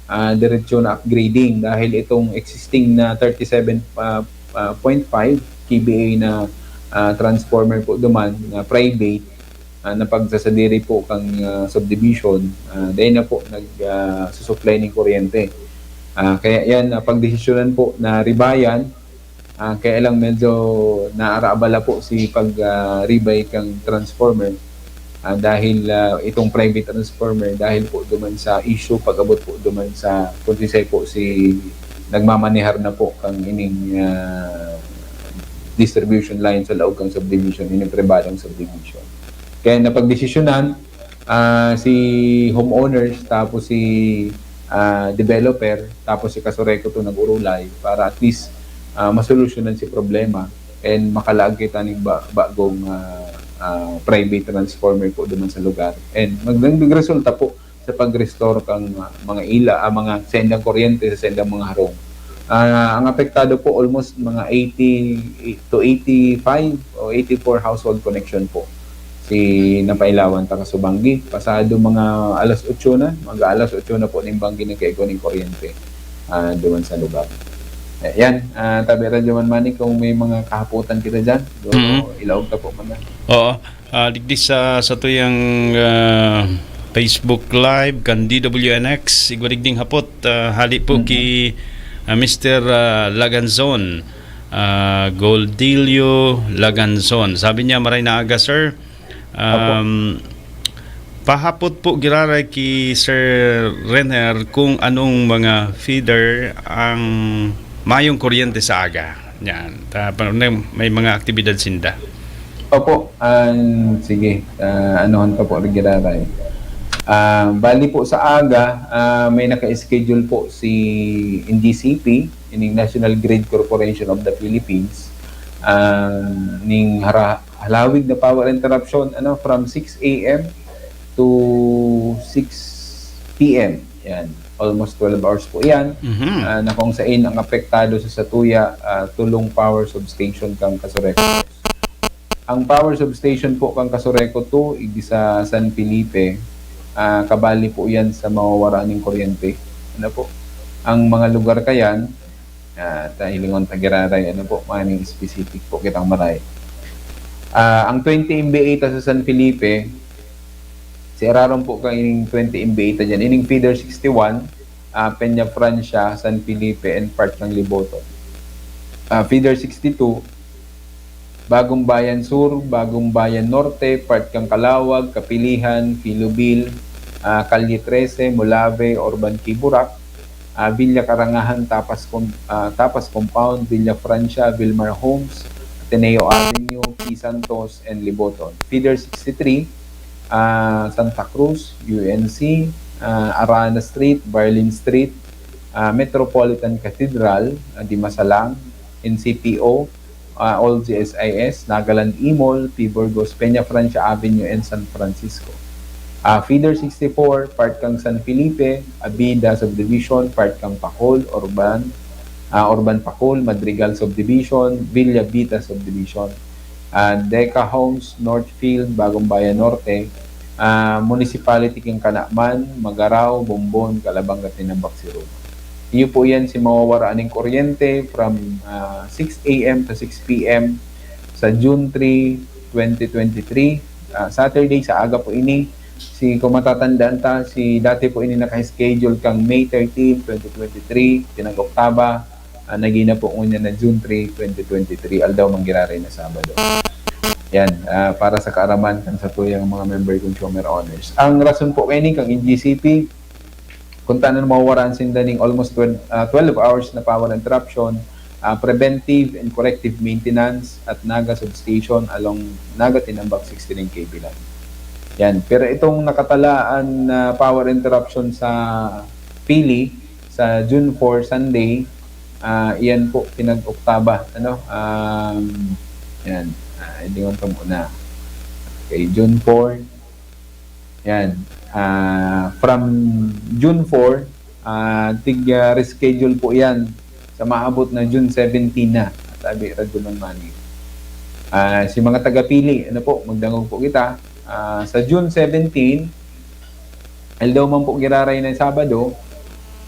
ah, diretso na upgrading dahil itong existing na thirty-seven, ah, ah, point five K V A na, ah, transformer po duman na private, ah, na pagsasadiri po kang, ah, subdivision, ah, dai na po nag, ah, susupply ning kuryente. Ah, kaya yan, ah, pagdesisyonan po na ribayan, ah, kaya lang medyo naarabala po si pag, ah, ribay kang transformer. Ah, dahil, ah, itong private transformer, dahil po duman sa issue, pag-abot po duman sa, kung sisay po si nagmamanehar na po kang ining, ah, distribution line sa laog kang subdivision, ining pribadong subdivision. Kaya napagdesisyonan, ah, si homeowners, tapos si, ah, developer, tapos si Kasureco to nag-urulay para at least, ah, masolusyonan si problema and makalaag kita ning ba-, bagong, ah, ah, private transformer po duman sa lugar. And mag-, nagresulta po sa pag-restore kang, ah, mga ila, ah, mga sendang kuryente sa sendang mga harong. Ah, ang apektado po almost mga eighty to eighty-five o eighty-four household connection po si napailawan ta kasubanggi. Pasado mga alas otso na, mga alas otso na po ning banggi nagkaigwa ning kuryente, ah, duman sa lugar. Eh, yan, ah, tabi Radyo Man Manik, kung may mga kahapotan kita dyan, so, Mm. ilaog ta po man na. Oo. Ah, digdi sa, sa tuyang, ah, Facebook Live kan D W N X, igwa digding hapot, ah, hali po Mm. ki, ah, Mister, ah, Laganzon, ah, Goldilio Laganzon. Sabi niya, "Maray na aga, sir." Opo. Um, pahapot po giraray ki Sir Renner kung anong mga feeder ang mayong kuryente sa aga. Yan. Ta-, pa-, may, may mga aktibidad sinda. Opo. Ah, sige. Ah, anuhan pa po, giraray. Ah, bali po sa aga, ah, may naka-schedule po si N G C P, ining National Grid Corporation of the Philippines, ah, ning hara-, halawig na power interruption, ano, from six A M to six P M. Yan. Almost twelve hours po yan. Mhm. Ah, na kung sain ang apektado sa satuya, ah, tulong power substation kang Casureco. Ang power substation po kang Casureco two, igdi sa San Felipe, ah, kabali po yan sa mawawara ning kuryente. Ano po? Ang mga lugar kayan, ah, ta hilingon ta giraray, ano po, maning specific po kitang maray. Ah, ang twenty M V A ta sa San Felipe, si Araron po kang ining twenty M V A ta dyan. Ining feeder sixty-one, ah, Peña Francia, San Felipe, and part kang Liboton. Ah, feeder sixty-two, Bagong Bayan Sur, Bagong Bayan Norte, part kang Calauag, Capilihan, Filobel, ah, Calle trese, Molave, Urban Quiburac, ah, Villa Karangahan, Tapas Com-, ah, Tapas Compound, Villa Francia, Vilmar Homes, Ateneo Avenue, P. Santos, and Liboton. Feeder sixty-three, ah, Santa Cruz, U N C, ah, Arana Street, Barlin Street, ah, Metropolitan Cathedral, ah, Dimasalang, N C P O, ah, Old G S I S, Nagaland Imol, P. Burgos, Peña Francia Avenue, and San Francisco. Ah, Feeder sixty-four, part kang San Felipe, Abida Subdivision, part kang Pacol, Urban, ah, Urban Pacol, Madrigal Subdivision, Villa Vita Subdivision, ah, Deca Homes, Northfield, Bagong Bayan Norte, ah, Municipality kang Canaman, Magarao, Bombon, Calabanga, Tinambac, Siruma. Iyo po yan si mawawara ning kuryente from, ah, six A M to six P M sa June three, twenty twenty-three. Ah, Saturday sa aga po ini. Si, kung matatandaan ta, si dati po ini naka-schedule kang May thirteen, twenty twenty-three, pinag-oktaba, ah, nagina po ngunyan na June three, twenty twenty-three, aldaw manggiraray na Sabado. Yan, ah, para sa kaaraman kan satuyang mga member consumer owners. Ang rason po kaini kang N G C P, kung tanan mawawaran sinda ning almost twelve, ah, twelve hours na power interruption, ah, preventive and corrective maintenance at Naga Substation along Naga Tinambac sixty-nine K V line. Yan. Pero itong nakatalaan na power interruption sa Pili, sa June four, Sunday, ah, iyan po, pinag-oktaba, ano, um, yan. Ah, hindi man pa muna. Okay, June four. Yan. Ah, from June four, ah, tig, ah, reschedule po yan sa maabot na June seventeen na, sabi Radyo Man Manny. Ah, si mga taga-Pili, ano po, magdangog po kita. Ah, sa June seventeen, aldaw man po giraray na Sabado,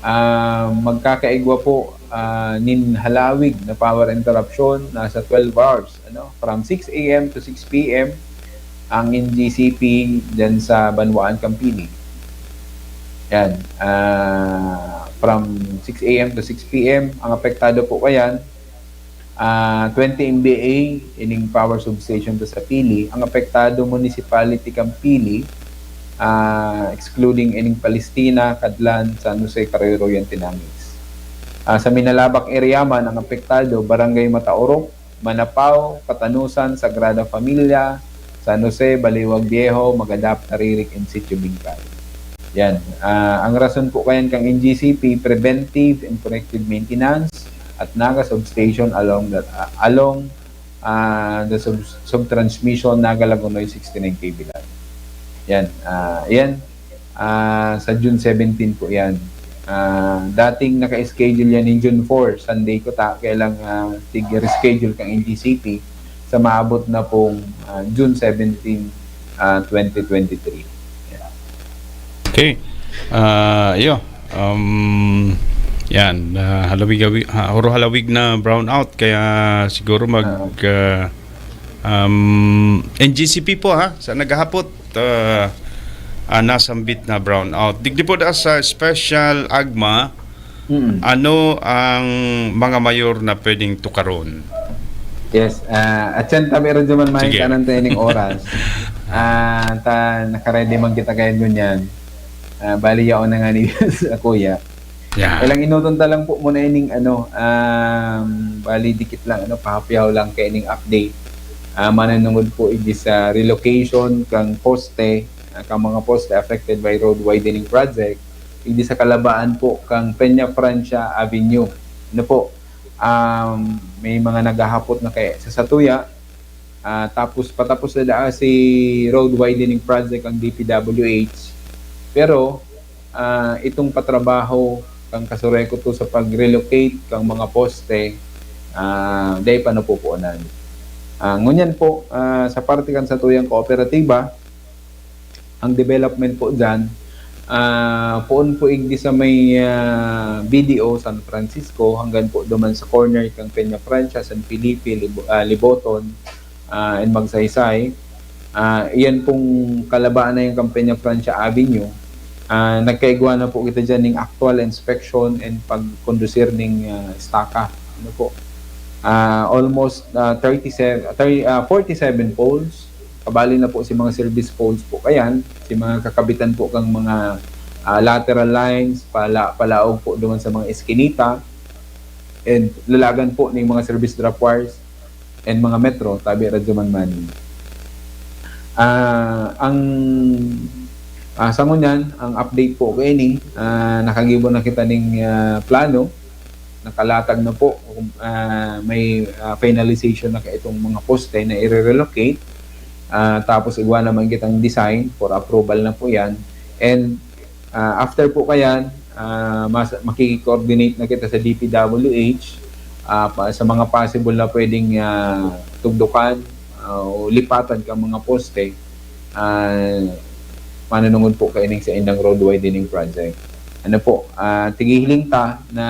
ah, magkakaigwa po, ah, nin halawig na power interruption, nasa twelve hours, ano, from six A M to six P M ang N G C P dyan sa Banwaan, Campini. Yan, ah, from six A M to six P M, ang apektado po kayan, ah, twenty M V A, ining power substation to sa Pili. Ang apektado municipality kan Pili, ah, excluding ining Palestina, Cadlan, San Jose, Caroy Royan, Tenamis. Ah, sa Minalabac area man, ang apektado, Barangay Mataurok, Manapao, Katanusan, Sagrada Familia, San Jose, Baliwag Viejo, Magadap, Taririk, and Sitio Bingkay. Yan. Ah, ang rason po kayan kang N G C P, preventive and corrective maintenance at Naga Substation along the, ah, along, ah, the sub-, subtransmission Naga Lagonoy sixty-nine K V line. Yan. Ah, yan. Ah, sa June seventeen po yan. Ah, dating naka-schedule yan in June four, Sunday ko ta, kaya lang, ah, tig-reschedule kang N G C P sa maabot na pong, ah, June seventeen, ah, twenty twenty-three. Yan. Okay. Ah, iyo. Um, yan. Ah, halawig-, hawi-, ha, huro halawig na brownout. Kaya siguro mag, Ah. ah, um, N G C P po, ha, sa naghahapot, ah, ah, nasambit na brownout. Digdi po da sa special AGMA, Mm. ano ang mga mayor na pwedeng tukaron? Yes, ah, at yan, tabi rin naman, may Sige. kanan tayo ning oras. Ah, ta, nakaready man kita kayo dun yan. Ah, bali, yaon na nga ni sa kuya. Yeah. Kailang inuton ta lang po muna ining ano, um, bali, dikit lang, ano, pahapyaw lang kay ining update. Ah, mananungod po idi sa relocation kang poste, kan mga poste affected by road widening project, digdi sa kalabaan po kan Peña Francia Avenue. Ano po, um, may mga naghahapot na kaya sa satuya, ah, tapos patapos na daa si road widening project ang D P W H. Pero, ah, itong patrabaho kan Kasureco to sa pag-relocate kan mga poste, ah, dai pa napupuonan. Ah, ngunyan po, ah, sa parte kan satuyang kooperatiba, ang development po dyan, ah, poon po igdi sa may, ah, B D O San Francisco, hanggang po duman sa corner kan Peña Francia, San Felipe, Libo-, ah, Liboton, ah, and Magsaysay. Ah, iyan pong kalabaan na yung kan Peña Francia Avenue. Ah, nagkaigwa na po kita dyan ng actual inspection and pagkondusir ng, ah, estaka. Ano po? Ah, almost, ah, thirty-seven, thirty, ah, forty-seven poles. Kabali na po si mga service poles po kayan, si mga kakabitan po kang mga, ah, lateral lines, pala-, palaog po duman sa mga eskinita, and lalagan po ng mga service drop wires and mga metro, tabi Radyo Man Manny. Ah, ang, ah, sa ngunyan, ang update po kaini, ah, nakagibo na kita ning, ah, plano, nakalatag na po, ah, may, ah, finalization na kaitong mga poste na i-relocate. Ah, tapos igwa naman kitang design for approval na po yan. And, ah, after po kayan, ah, mas, makiki-coordinate na kita sa D P W H, ah, pa, sa mga possible na pwedeng, ah, tugdukan, ah, o lipatan kan mga poste, ah, manunungod po kaining sa indang road widening project. Ano po, ah, tigihiling ta na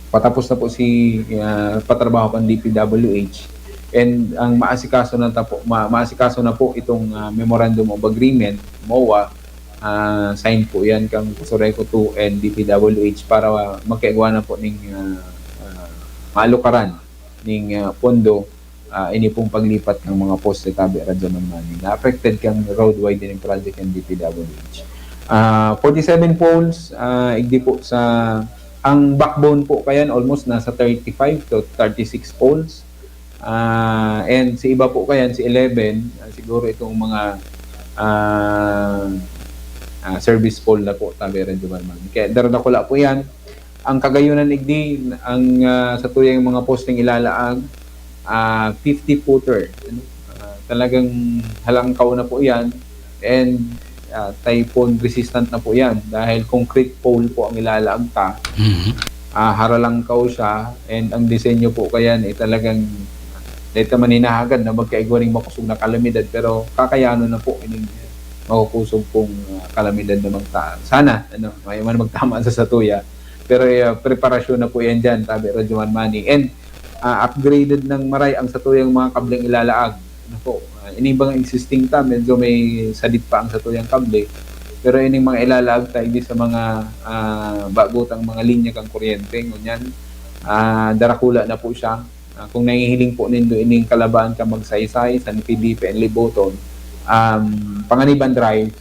patapos na po si, ah, patrabaho kan D P W H, and ang maasikaso na ta po, ma-, maasikaso na po itong, ah, Memorandum of Agreement, MOA, ah, sign po yan kang Kasureco two and D P W H para magkaigwa na po ning, ah, ah, malukaran ning, ah, pondo, ah, ini pong paglipat ng mga poste, tabi Radyo Man Manny, na affected kang road widening project ng D P W H. Ah, forty-seven poles, ah, igdi po sa, ang backbone po kayan almost nasa thirty-five to thirty-six poles. Ah, and si iba po kayan, si eleven, ah, siguro itong mga, ah, ah, service pole na po, tabi Radyo Man Manny. Kaya daradakula po yan. Ang kagayunan igdi, ang, ah, satuyang mga posteng ilalaag, ah, fifty footer. Ano? Ah, talagang halangkaw na po yan. And, ah, typhoon resistant na po yan dahil concrete pole po ang ilalaag ta. Mhm. Ah, haralangkaw siya, and ang disenyo po kayan, eh, talagang dito man hinahagad na magkaigwa ning makosog na kalamidad, pero kakayanon na po ining makukusog pong, ah, kalamidad na magta-, sana, ano, may man magtama sa satuya. Pero, ah, preparasyon na po yan dyan, tabi Radyo Man Manny. And, ah, upgraded ng maray ang satuyang mga kableng ilalaag. Ano po, ah, ining mga existing ta, medyo may sadit pa ang satuyang kable. Pero ining mga ilalaag ta, hindi sa mga, ah, bago tang mga linya kang kuryente, ngunyan, ah, darakula na po siya. Ah, kung nahihiling po nindo ining kalabaan kan Magsaysay, San Felipe, and Liboton, um, Panganiban Drive,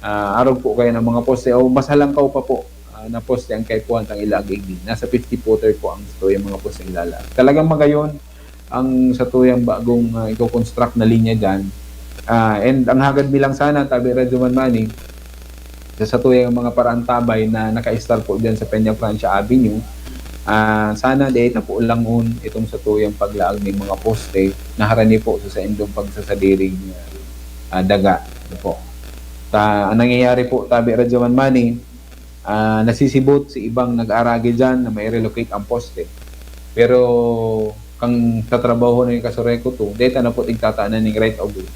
ah, arog po kayo ng mga poste, o mas halangkaw pa po, ah, na poste ang kaipuhan tang ilaag igdi. Nasa fifty footer po ang satuyang mga poste ilalaag. Talagang magayon ang satuyang bagong, ah, iko-construct na linya dyan. Ah, and ang hagad mi lang sana, tabi Radyo Man Manny, sa satuyang mga paraantabay na naka-start po dyan sa Peña Francia Avenue, ah, sana di na po langon itong satuyang paglaag ng mga poste na harani po sa saindong pagsasadiring, ah, ah, daga. Ano po? Ta, ang nangyayari po, tabi Radyo Man Manny, ah, nasisibot si ibang nag-aaragi dyan na mai-relocate ang poste. Pero kang tatrabaho na yung Kasureco two, deta na po tigtatanan ng right of way.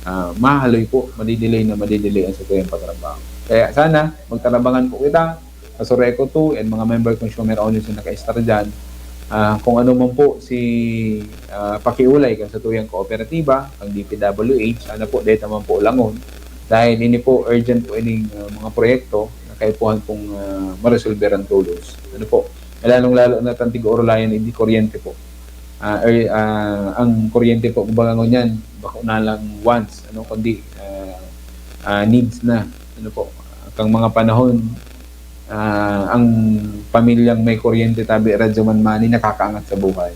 Ah, mahaloy po, madidelay na madidelay ang satuyang patrabaho. Kaya sana, magtarabangan po kita, Kasureco two and mga member consumer owners na naka-start dyan. Ah, kung ano man po si, ah, pakiulay kan satuyang kooperatiba, ang D P W H, sana po, deta man po langon. Dahil ini po, urgent po ining, ah, mga proyekto na kaipuhan pong, ah, maresolberan tolos. Ano po, lalong-lalo na tan tig-Orolayan, hindi kuryente po. Ah, er, ah, ang kuryente po, kumbaga ngunyan, bako na lang wants, ano, kundi, ah, ah, needs na. Ano po, kang mga panahon, ah, ang pamilyang may kuryente, tabi Radyo Man Manny, nakakaangat sa buhay.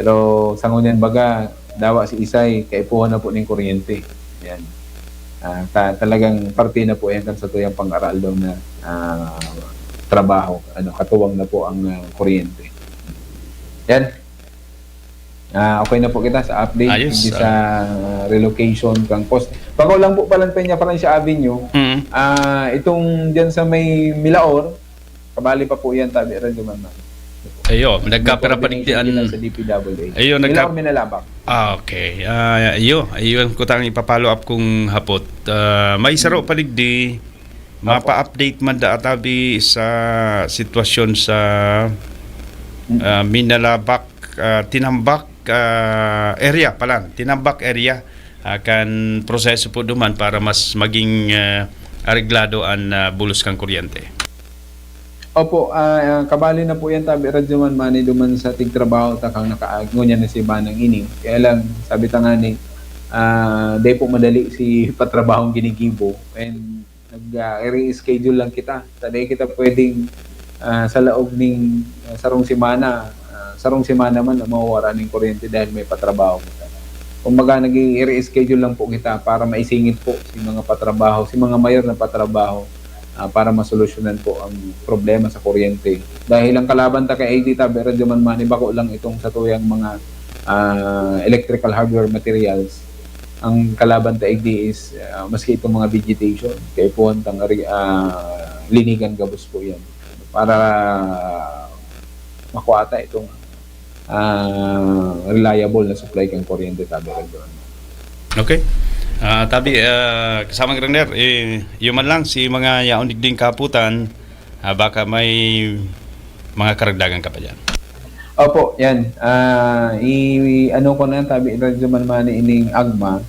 Pero sa ngunyan, baga, dawa si isay, kaipuhan na po ning kuryente. Yan. Ah, ta-, talagang parte na po yan kan satuyang pang-araldaw na, ah, trabaho. Ano, katuwang na po ang, ah, kuryente. Yan. Ah, okay na po kita sa update. Ayos, hindi sa, ah, relocation kang post. Bako lang po pala Peña Francia Avenue. Mm. Ah, itong dyan sa may Milaor, kabali pa po yan, tabi, Radyo Manman. Ayo, nagkapira pa digdi an sa D P W H. Ayo, nagka- Milaor, Minalabac. Ah, okay. Ah, iyo, iyo ang kutang ipa-follow up kong hapot. Ah, may saro pa digdi, mapa-update man da atabi sa sitwasyon sa, ah, Minalabac, ah, Tinambak, ah, area palan. Tinambak area. Ah, kan proseso po duman para mas maging, ah, areglado an, ah, bulos kan kuryente. Opo, ah, ah, kabali na po yan, tabi, Radyo Manmani, duman sa tigtrabaho ta kang nakaag-, ngunyan na si Banang ini. Kaya lang, sabi ta nga ni, ah, di po madali si patrabahong ginigibo. And nag, ah, i-reschedule lang kita. Ta di kita pwedeng, ah, sa laog ning, ah, sarong semana, ah, sarong semana man na mawawara ning kuryente dahil may patrabaho kita. Kumbaga, nag-i-reschedule lang po kita para maisingit po si mga patrabaho, si mga mayor na patrabaho, ah, para masolusyonan po ang problema sa kuryente. Dahil ang kalaban ta kay A D, tabi, Radyo Manmani, bako lang itong satuyang mga, ah, electrical hardware materials. Ang kalaban ta igdi is, ah, maski itong mga vegetation, kaipuhan tang ari-, ah, linigan gabos po yan para makuha ta itong, ah, reliable na supply kan kuryente, tabi, Radyo. Okay. Ah, tabi, ah, kasamang Render, eh, iyo man lang si mga yaon digding kaputan, ah, baka may mga karagdagan ka pa diyan. Opo, yan. Ah, i-, ano ko na, tabi, Radyo Manmani, ining AGMA.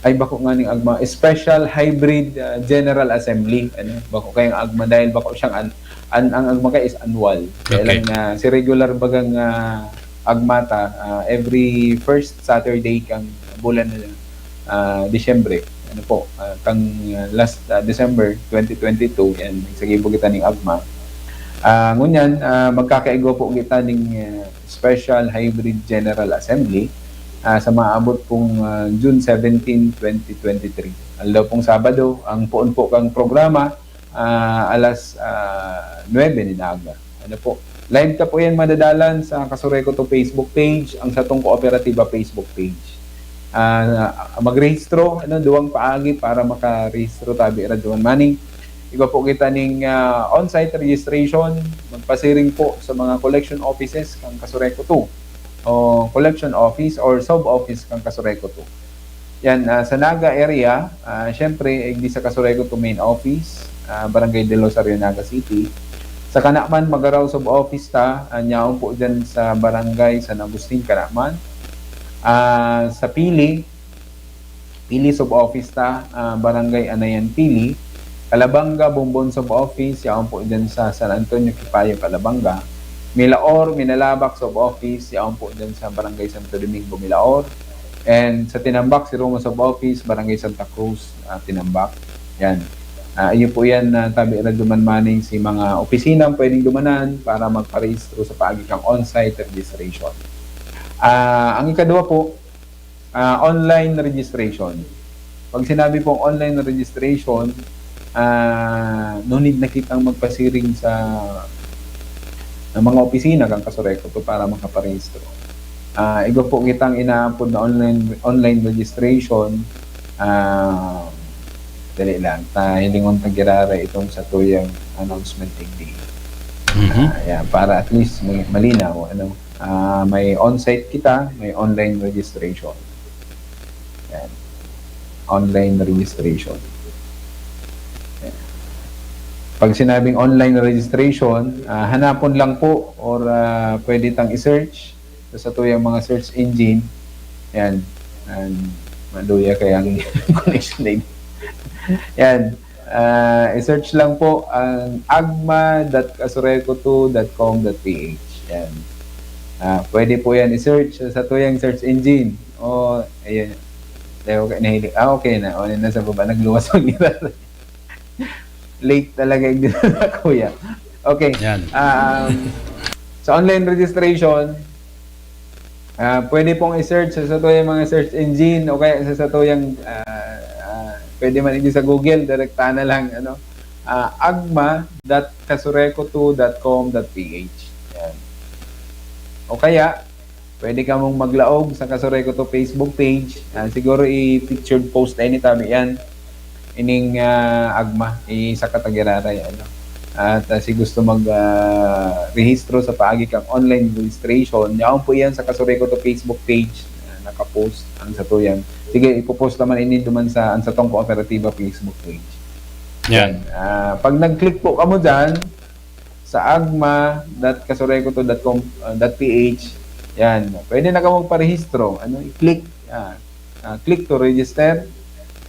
Ay, bako nga ning AGMA, Special Hybrid, ah, General Assembly. Ano? Bako kayang AGMA dahil bako siyang an-, an-, ang AGMA kay is annual. Kaya Okay. lang na si regular bagang, ah, AGMA ta, ah, every first Saturday kang bulan na, ah, Disyembre. Ano po, ah, kang, ah, last, ah, December twenty twenty-two, yan, nagsagibo kita ning AGMA. Ah, ngunyan, ah, magkakaigwa po kita ning, ah, Special Hybrid General Assembly, ah, sa maabot pong, ah, June seventeen, twenty twenty-three. Aldaw pong Sabado, ang poon po kang programa, ah, alas, ah, nuebe nin aga. Ano po? Live ta po yan madadalan sa Kasurekoto Facebook page, ang satong kooperatiba Facebook page. Ah, magrehistro, ano, duwang paagi para makarehistro, tabi, Radyo Manmani. Igwa po kita ning, ah, on-site registration, magpasiring po sa mga collection offices kan Kasurekoto o collection office or sub-office kan Kasurekoto. Yan, ah, sa Naga area, ah, syempre, igdi sa Kasurekoto main office, ah, Barangay Del Rosario, Naga City. Sa Canaman, Magarao sub-office ta, ah, nyaon po dyan sa Barangay San Agustin, Canaman. Ah, sa Pili, Pili sub-office ta, ah, Barangay Anayan, Pili. Calabanga, Bombon sub-office, yaon po dyan sa San Antonio, Quipayo, Calabanga. Milaor, Minalabac sub-office, yaon po dyan sa Barangay Santo Domingo, Milaor. And sa Tinambac, Siruma sub-office, Barangay Santa Cruz, ah, Tinambac. Yan. Ah, iyo po yan, ah, tabi, Radyo Manmani, si mga opisina ang pwedeng dumanan para magparehistro sa paagi kang on-site registration. Ah, ang ikadwa po, ah, online registration. Pag sinabi pong online registration, ah, no need na kitang magpasiring sa, ng mga opisina kan Kasurekoto para makaparehistro. Ah, iba po kitang inaapod na online, online registration. Ah, dali lang. Ta, hilingon ta giraray itong satuyang announcement digdi. Mhm. Ah, yan, para at least may malinaw, ano, ah, may on-site kita, may online registration. Yan. Online registration. Yan. Pag sinabing online registration, ah, hanapon lang po or, ah, pwede tang i-search sa satuyang mga search engine. Yan. Yan. Maluya kaya ang connection na yun. Yan. Ah, i-search lang po ang agma dot kasurekoto dot com dot P H. Yan. Ah, pwede po yan i-search sa satuyang search engine. O, ayan. Dahil ko nahiling. Ah, okay na. O, nasa baba. Nagluwas ang nila. Late talaga yung kuya. Okay. Yan. Um, sa online registration, Ah, pwede pong i-search sa satuyang mga search engine o kaya sa satuyang, ah, ah, pwede man igyo sa Google, direkta na lang, ano, ah, agma dot kasureco two dot com dot ph. Yan. O kaya, pwede kamong maglaog sa Kasureco two Facebook page. Ah, siguro i-featured post na ini tabi yan. Ining, ah, agma, isa ka ta giraray, ano. At, ah, si gusto mag, ah, rehistro sa paagi kang online registration, yaon po yan sa Kasureco two Facebook page. Ah, nakapost ang satuyang. Sige, ipopost naman ini duman sa, ang satong kooperatiba Facebook page. Yan. Ah, pag nag-click po kamo dyan, sa agma dot kasureco two dot com, ah, dot ph, yan. Pwede na kamo magparehistro. Ano, i-click, ah, ah, click to register.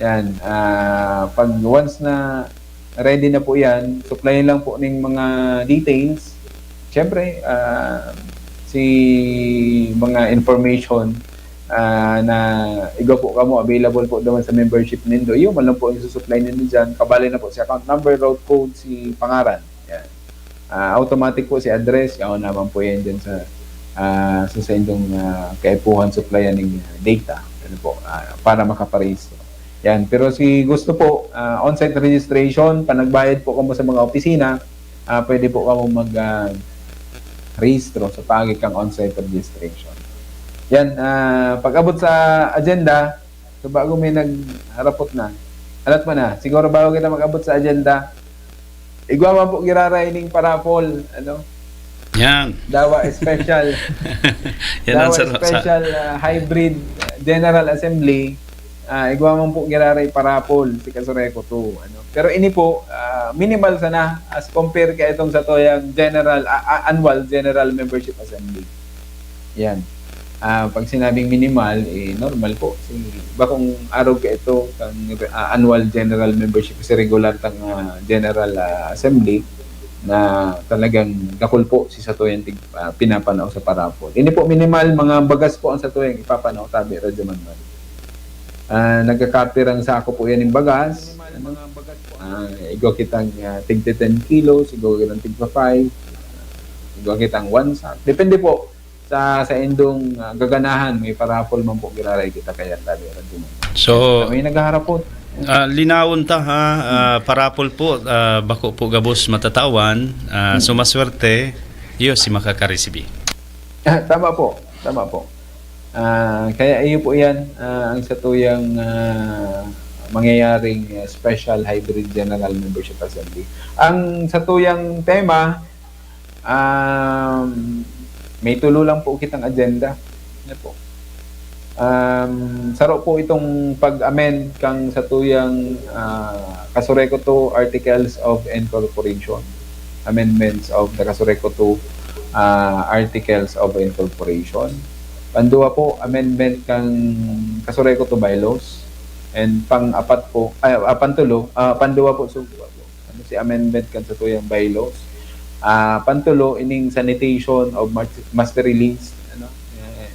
Yan. Ah, pag once na ready na po yan, supply lang po ning mga details. Siyempre, ah, si mga information, ah, na igwa po kamo, available po naman sa membership nindo. Yun man lang po yung susupply nindo dyan. Kabali na po si account number, route code, si pangaran. Yan. Ah, automatic po si address, yaon naman po yan dyan sa, ah, sa saindong, ah, kaipuhan supplyan ning data, ano po, ah, para makaparehistro. Yan. Pero si gusto po, ah, on-site registration, panagbayad po kamo sa mga opisina, ah, pwede po kamo mag, ah, rehistro sa paagi kang on-site registration. Yan, ah, pag-abot sa agenda, so bago may nagharapot na, alat mo na, siguro bago kita mag-abot sa agenda, igwa man po giraray ning parapol, ano? Yan. Dawa special. Yan ang Dawa sa, sa, special, ah, hybrid General Assembly. Ah, igwa man po giraray parapol si Kasureco two, ano? Pero ini po, ah, minimal sana as compare kay itong satuyang general, ah, ah, annual General Membership Assembly. Yan. Ah, pag sinabing minimal, eh, normal po. Si, bakong arog ka ito, kang, ah, annual general membership, kasi regular tang, ah, general, ah, assembly na talagang dakul po si satuyang tig, ah, pinapanao sa parapol. Ini po, minimal, mga bagas po ang satuyang ipapanao, tabi, Radyo Manuel. Ah, nagkakapirang sako po yan yung bagas. Ano? Ah, igwa kitang, ah, tig ten kilos, igwa kitang tigpa five, igwa kitang one sack. Depende po sa, sa indong, ah, gaganahan, may parapol man po giraray kita kaya tabi, Radyo Manuel. So, May naghaharapot. Ah, linawon ta ha, ah, parapol po, ah, bako po gabos matatawan, ah, so maswerte, iyo si makakaresibi. Ah, tama po, tama po. Ah, kaya iyo po yan, ah, ang satuyang, ah, mangyayaring, ah, special hybrid general membership assembly. Ang satuyang tema, um, may tulo lang po kitang agenda. Ano po? Um, saro po itong pag-amend kang satuyang, ah, Kasureco two Articles of Incorporation. Amendments of the Kasureco two, ah, Articles of Incorporation. Panduwa po, amendment kang Kasureco two Bylaws. And pang-apat po, ay, ah, pantulo, ah, panduwa po, so, ano, si amendment kan satuyang bylaws. Ah, pantulo, ining sanitation of mas-, master release, ano, eh,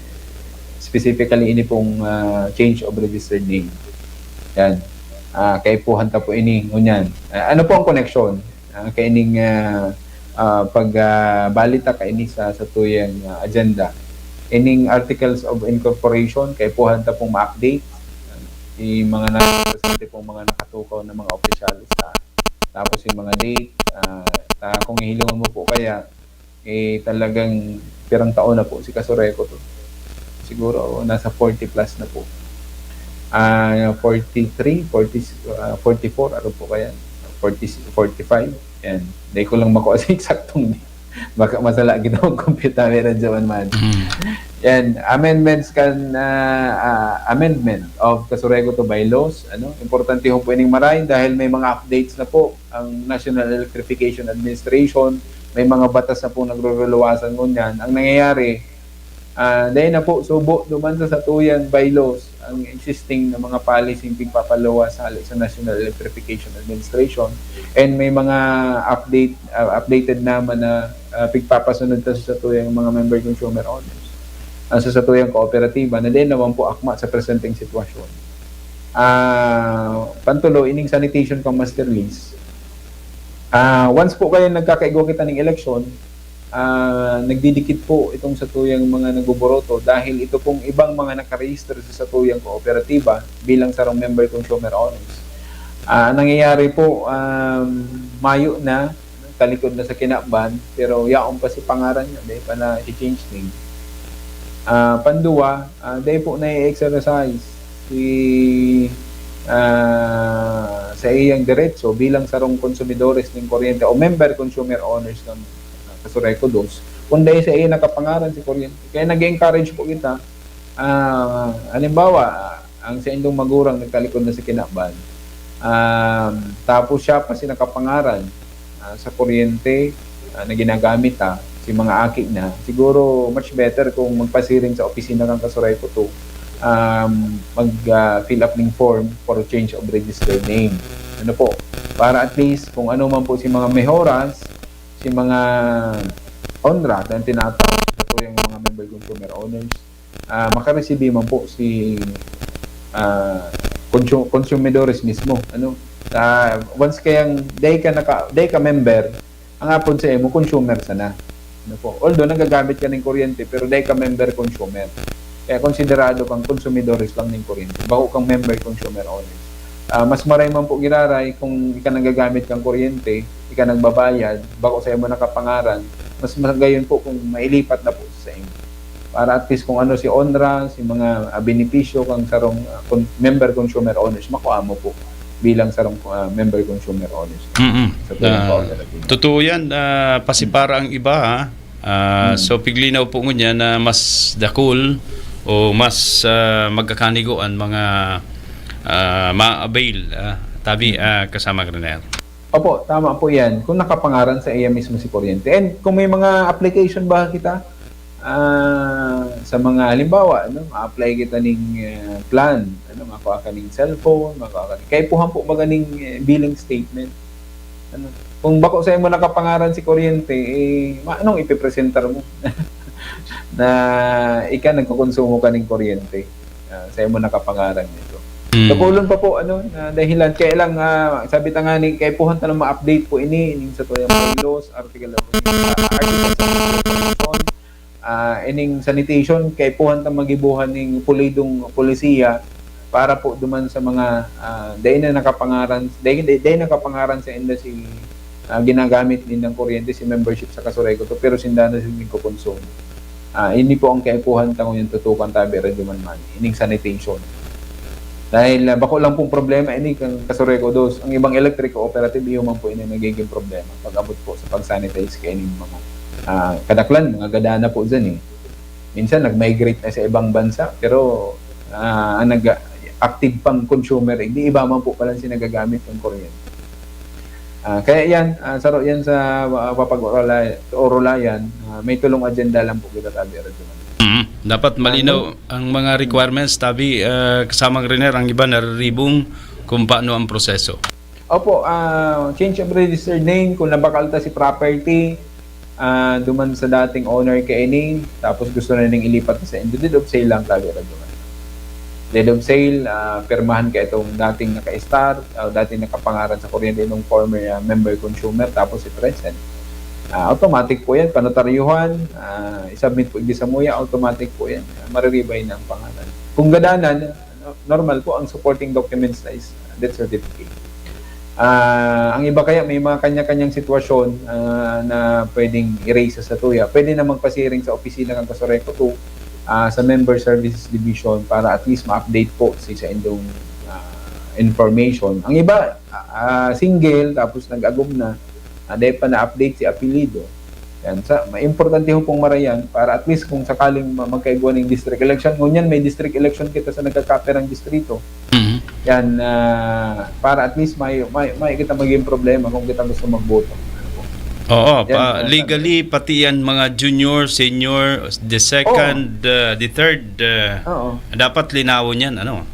specifically ini pong, ah, change of registered name. Yan. Ah, kaipuhan ta po ini, ngunyan. Ah, ano po ang connection? Ah, kaining, ah, ah, pag, ah, bali ta kaini sa, sa tuyang, ah, agenda. Ining articles of incorporation, kaipuhan ta pong ma-update. Yung mga na-, presente pong mga nakatukaw na mga opisyales ta. Tapos yung mga date, ah, ta, kung hihilongon mo po kaya, eh, talagang pirang taon na po si Kasureco two. Siguro nasa forty plus na po. Ah, forty-three, forty, ah, forty-four, ano po kaya? Forty, forty-five. Yan. Dahil ko lang makuha sa eksaktong, baka masala kita mag-compute na meron dyan man. Mm. Yan, amendments kan, ah, ah, amendment of Kasureco two bylaws, ano? Importante ho po ining maray dahil may mga updates na po ang National Electrification Administration, may mga batas na po nagro-ruluwasan ngunyan. Ang nangyayari, ah, dahil na po, subo duman sa satuyang bylaws ang existing na mga policy pigpapaluwas hali sa National Electrification Administration, and may mga update, ah, updated naman na, ah, pigpapasunod ta sa satuyang mga member consumer owners, ah, sa satuyang kooperatiba na din naman po akma sa presenteng sitwasyon. Ah, pantulo, ining sanitation kan master lease. Ah, once po kayo nagkakaigwa kita ning eleksyon, ah, nagdidikit po itong satuyang mga nagboboroto dahil ito pong ibang mga nakarehister sa satuyang kooperatiba bilang sarong member consumer owners. Ah, nangyayari po, um, mayo na, talikod na sa kinaban, pero yaon pa si pangaran niya, dai pa na-change name. Ah, panduwa, ah, dai po na-exercise si, ah, sa iyang diretso bilang sarong konsumidores nin kuryente o member consumer owners ng, ah, Casureco Dos, kung dai sa iya nakapangaran si kuryente. Kaya nag-encourage po kita, ah, halimbawa, ang saindong magurang nagtalikod na sa kinaban, um, tapos siya pa si nakapangaran, ah, sa kuryente, ah, na ginagamit, ah, si mga aki na, siguro much better kung magpasiring sa opisina kan Casureco to, um, mag, ah, fill up ning form for change of registered name. Ano po? Para at least kung ano man po si mga mehoras, si mga onra na tinatawag sa tuyang mga member consumer owners, ah, makaresibi man po si, ah, consu-, consumidores mismo, ano? Ah, once kayang dai ka naka-, dai ka member, ang apod sa imo, consumer sana. Ano po? Although nagagamit ka ning kuryente, pero dai ka member, consumer. Kaya konsiderado kang consumidores lang ning kuryente, bako kang member, consumer owners. Ah, mas maray man po giraray kung ika nagagamit kang kuryente, ika nagbabayad, bako sa imo nakapangaran, mas magayon po kung mailipat na po sa imo. Para at least kung ano si onra, si mga, ah, benepisyo kang sarong, ah, con-, member consumer owners, makuha mo po bilang sarong, ah, member consumer owners. Mm-mm. Sa tuyang Ah, cooperative. Totoo yan, ah, pasipara ang iba, ha? Ah, Mm. So, piglinaw po ngunyan na mas dakul o mas, ah, magkakanigo ang mga, ah, ma-avail, ah, tabi, Mm. ah, kasama Granel. Opo, tama po yan. Kung nakapangaran sa iya mismo si kuryente. And kung may mga application ba kita, ah, sa mga halimbawa, ano, ma-apply kita ning, eh, plan, ano, makua ka ning cellphone, makua ka ning, kaipuhan po baga ning, eh, billing statement. Ano, kung bako sa imo nakapangaran si kuryente, eh, ma-, anong ipipresentar mo? Na ika nagkokonsumo ka ning kuryente, ah, sa imo nakapangaran nito. Mm. Dakulon pa po, ano, na dahilan. Kaya lang, ah, sabi ta nga ni, kaipuhan ta na ma-update po ini, ining sa tuyang bylaws, article of, ah, article sa constitution, ah, ining sanitation, kaipuhan ta magibohan ning pulidong polisiya para po duman sa mga, ah, dai na nakapangaran, dai, dai, dai nakapangaran sa inda si, ah, ginagamit nindang kuryente, si membership sa Casureco to, pero sinda na sila nagkokonsumo. Ah, ini po ang kaipuhan ta ngunyan tutukan, tabi, Radyo Manmani, ining sanitation. Dahil, ah, bako lang pong problema ini kan Casureco Dos. Ang ibang electric cooperative, iyo man po ini nagiging problema pag-abot po sa pag-sanitize kaining mga, ah, kadaklan, mga gada na po dyan, eh. Minsan, nag-migrate na sa ibang bansa, pero, ah, ang nag-, active pang consumer, eh, di iba man po pala si nagagamit ng kuryente. Ah, kaya yan, ah, saro yan sa, ah, papag-orala-, orolayan, ah, may tulong agenda lang po kita, tabi, Radyo Manmani. Mm. Dapat malinaw Ano? ang mga requirements, tabi, ah, kasamang Riner, ang iba nariribong kung paano ang proseso. Opo, ah, change of registered name, kung nabakal ta si property, ah, duman sa dating owner kaini, tapos gusto na ning ilipat sa indo, deed of sale lang, tabi, Radyo Manmani. Deed of sale, ah, pirmahan ka itong dating naka-start, ah, dating nakapangaran sa kuryente nung former, ah, member consumer, tapos si present. Ah, automatic po yan, panotaryuhan, ah, i-submit po igdi sa MOYA, automatic po yan. Ah, mariribay na ang pangalan. Kung gadanan, no-, normal po, ang supporting documents na is, ah, death certificate. Ah, ang iba kaya may mga kanya-kanyang sitwasyon, ah, na pwedeng i-raise sa satuya. Pwede na magpasiring sa opisina kan Casureco to, ah, sa Member Services Division para at least ma-update po si saindong, ah, information. Ang iba, ah, single, tapos nag-agom na, ah, dahil pa na-update si apelyido. Yan. Sa, maimportante ho pong marayan para at least kung sakaling ma-, magkaigwa ning district election, ngunyan may district election kita sa nagkakapirang distrito. Mhm. Yan, ah, para at least may, may, may kita maging problema kung kita gusto magboto. Oo, Yan, pa, ah, legally, pati yan mga junior, senior, the second, Oo. ah, the third, ah, Oo. dapat linawon yan, ano?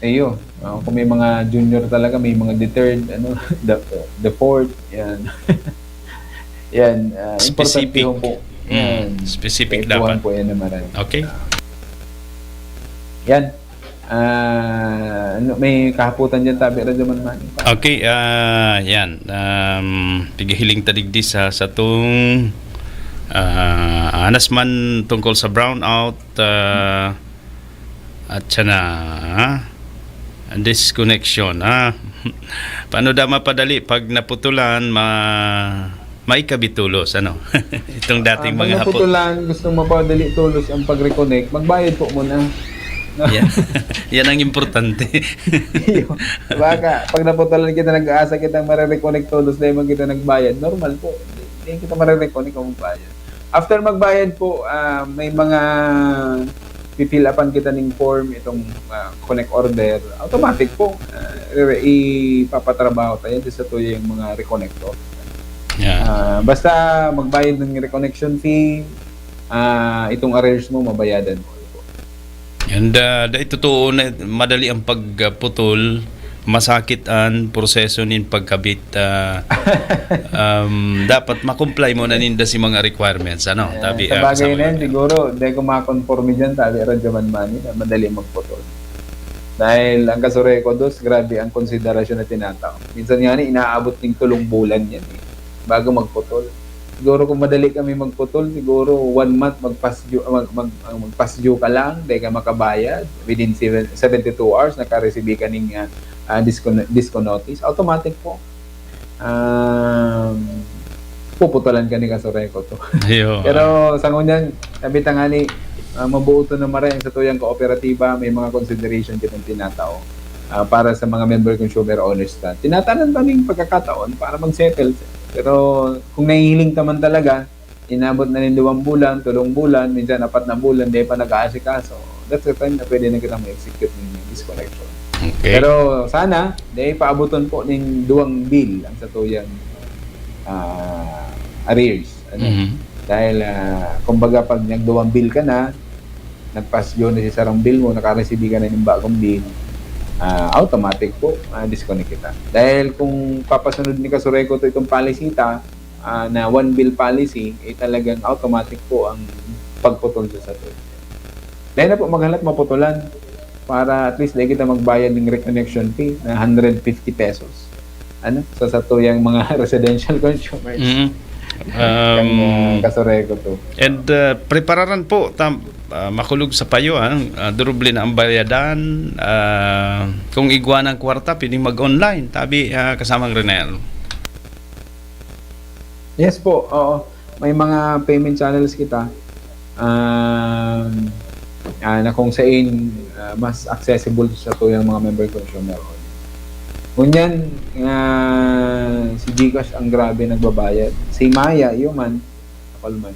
Iyo, ah, kung may mga junior talaga, may mga the third, ano, the, the fourth, yan. Yan, ah, Specific. importante yun po. Mm, Yan. specific Kaipuhan dapat. po yan na marami. Okay. Ah. Yan. Ah, ano, may kahapotan dyan, tabi, Radyo Manmani. Okay, ah, yan. Um, pigahiling ta digdi sa, sa tong, Ah, anas man tungkol sa brownout, ah, at siya na, ah, disconnection, ah. Paano da mapadali pag naputulan, ma-, maikabit tulos, ano? Itong dating Ah, pag mga hapot. naputulan, gustong mapadali tulos ang pag-reconnect, magbayad po muna. Yan. Yan ang importante. Iyo. Baka, pag naputulan kita, nag-aasa kita, mare-reconnect tulos, dahil man kita nagbayad, normal po. Hindi kita mare-reconnect kung magbayad. After magbayad po, ah, may mga pi-fill upan kita ning form, itong, ah, connect order, automatic po, ah, re-, ipapatrabaho tayo sa tuyang mga reconnector. Yeah. Ah, basta magbayad ng reconnection fee, ah, itong arrears mo, mabayadan mo. And, ah, dai totoo na madali ang pagputol, masakit ang proseso nin pagkabit, ah, um, dapat ma-comply mo na ninda si mga requirements, ano, Eh, tabi, sa ah, bagay kasama na yan, yun. Siguro, di ko makonforme dyan, tabi, Radyo Man Money, na madali magputol. Dahil ang Kasureco dos, grabe ang konsiderasyon na tinatao. Minsan nga ni, inaabot ng tulong bulan yan eh, bago magputol. Siguro kung madali kami magputol, siguro one month magpasdue, mag, mag, ah, magpasdue ka lang, di ka makabayad. Within seven, seventy-two hours, nakareceive ka ning, ah, ah, disco, disco notice. Automatic po. Um, puputulan ka ni Kasureco to. Iyo. Pero sa ngunyan, sabi ta nga ni, ah, mabuo to na maray ang sa tuyang kooperatiba, may mga consideration kitang tinatao, ah, para sa mga member consumer owners ta. Tinatanan ta ning pagkakataon para mag-settle. Pero kung nahihiling ta man talaga, inabot na nin duwang bulan, tolong bulan, minsan apat na bulan, di pa nag-aasikaso. That's the time na pwede na kita mag-execute ng disconnection. Okay. Pero sana, di paabuton po ning duwang bill ang sa tuyang, ah, arrears. Ano? Mhm. Dahil, ah, kumbaga, pag nagduwang bill ka na, nagpasyo na si sarong bill mo, nakareceive ka na ng bagong bill, ah, automatic po, ah, disconnect kita. Dahil kung papasunod ni Kasureco to itong policy ta, ah, na one bill policy, eh, talagang automatic po ang pagputol sa satoy. Dahil na po, maghalat maputulan para at least dahil kita magbayad ng reconnection fee na hundred fifty pesos. Ano? Sa satuyang mga residential consumers. Mm. Kan, Um, ah, Kasureco to. And, ah, prepararan po, tam-, ah, makulog sa payo, ah, ah, durubli na ang bayadan. Ah, kung igwa ng kwarta, pwedeng mag-online. Tabi, ah, kasamang Renel. Yes po, oo. May mga payment channels kita, um, ah, na kung sain, ah, mas accessible sa tuyang mga member consumer. Ngunyan, ah, si GCash ang grabe nagbabayad. Si Maya, iyo man, ako man.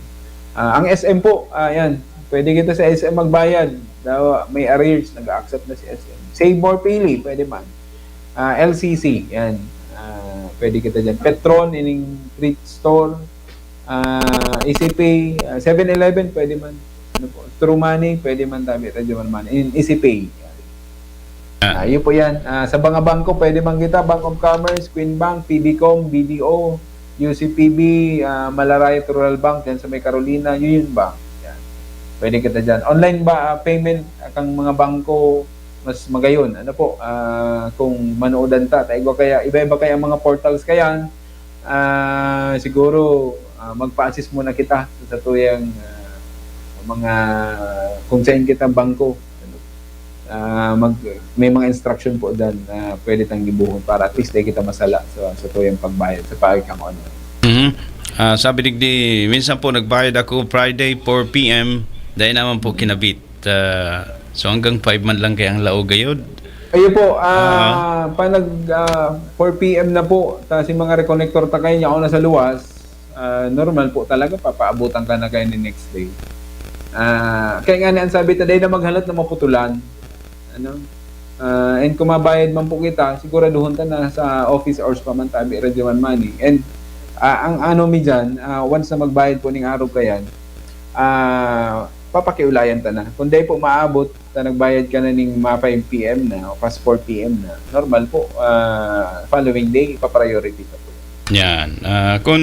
Ah, ang S M po, ah, yan. Pwede kita sa S M magbayad. Daw, may arrears, nag-accept na si S M. Save More Pili, pwede man. Ah, L C C, yan. Ah, pwede kita dyan. Petron, ining treat store, ah, E C Pay, ah, seven eleven, pwede man. Ano po? True Money, pwede man, tabi, Radyo Man Money. In E C Pay. Ah. Ah, yun po yan. Ah, sa mga bangko, pwede man kita, Bank of Commerce, Queen Bank, P B Com, B D O, U C P B, ah, Malarayat Rural Bank, yan sa may Carolina, Union Bank. Yan. Pwede kita dyan. Online ba, ah, payment, ah, kang mga bangko, mas magayon. Ano po, ah, kung manoodan ta, ta igwa kaya, iba-iba kaya ang mga portals kayan, ah, siguro, ah, magpa-assist muna kita sa tuyang, ah, mga, kung saan kita bangko. Ano, ah, mag-, may mga instruction po dyan na pwede tang gibuhon para at least di kita masala sa, sa tuyang pagbayad, sa pagkakaon. Mhm. Ah, sabi digdi, minsan po nagbayad ako Friday, four P M, dahil naman po kinabit. Ah, so hanggang five man lang kaya ang laog gayod? Ayun po, ah, Ah. pa nag, ah, four P M na po, ta si mga reconnector ta kayo, ako na sa luwas, ah, normal po talaga, papaabutan ka na kayo ni next day. Ah, kaya nga ni ang sabi ta, dahil na maghalat na maputulan. Ano? Ah, and kung mabayad man po kita, siguraduhon ta na sa office hours pa man tabi, Radyo Man Money. And, ah, ang ano mi dyan, ah, once na magbayad po ning araw kayan, ah, papakiulayan ta na. Kung dahil po maabot, ta nagbayad ka na ning mga five P M na o past four P M na, normal po, ah, following day, ipa-priority ka po. Yan. Ah, kung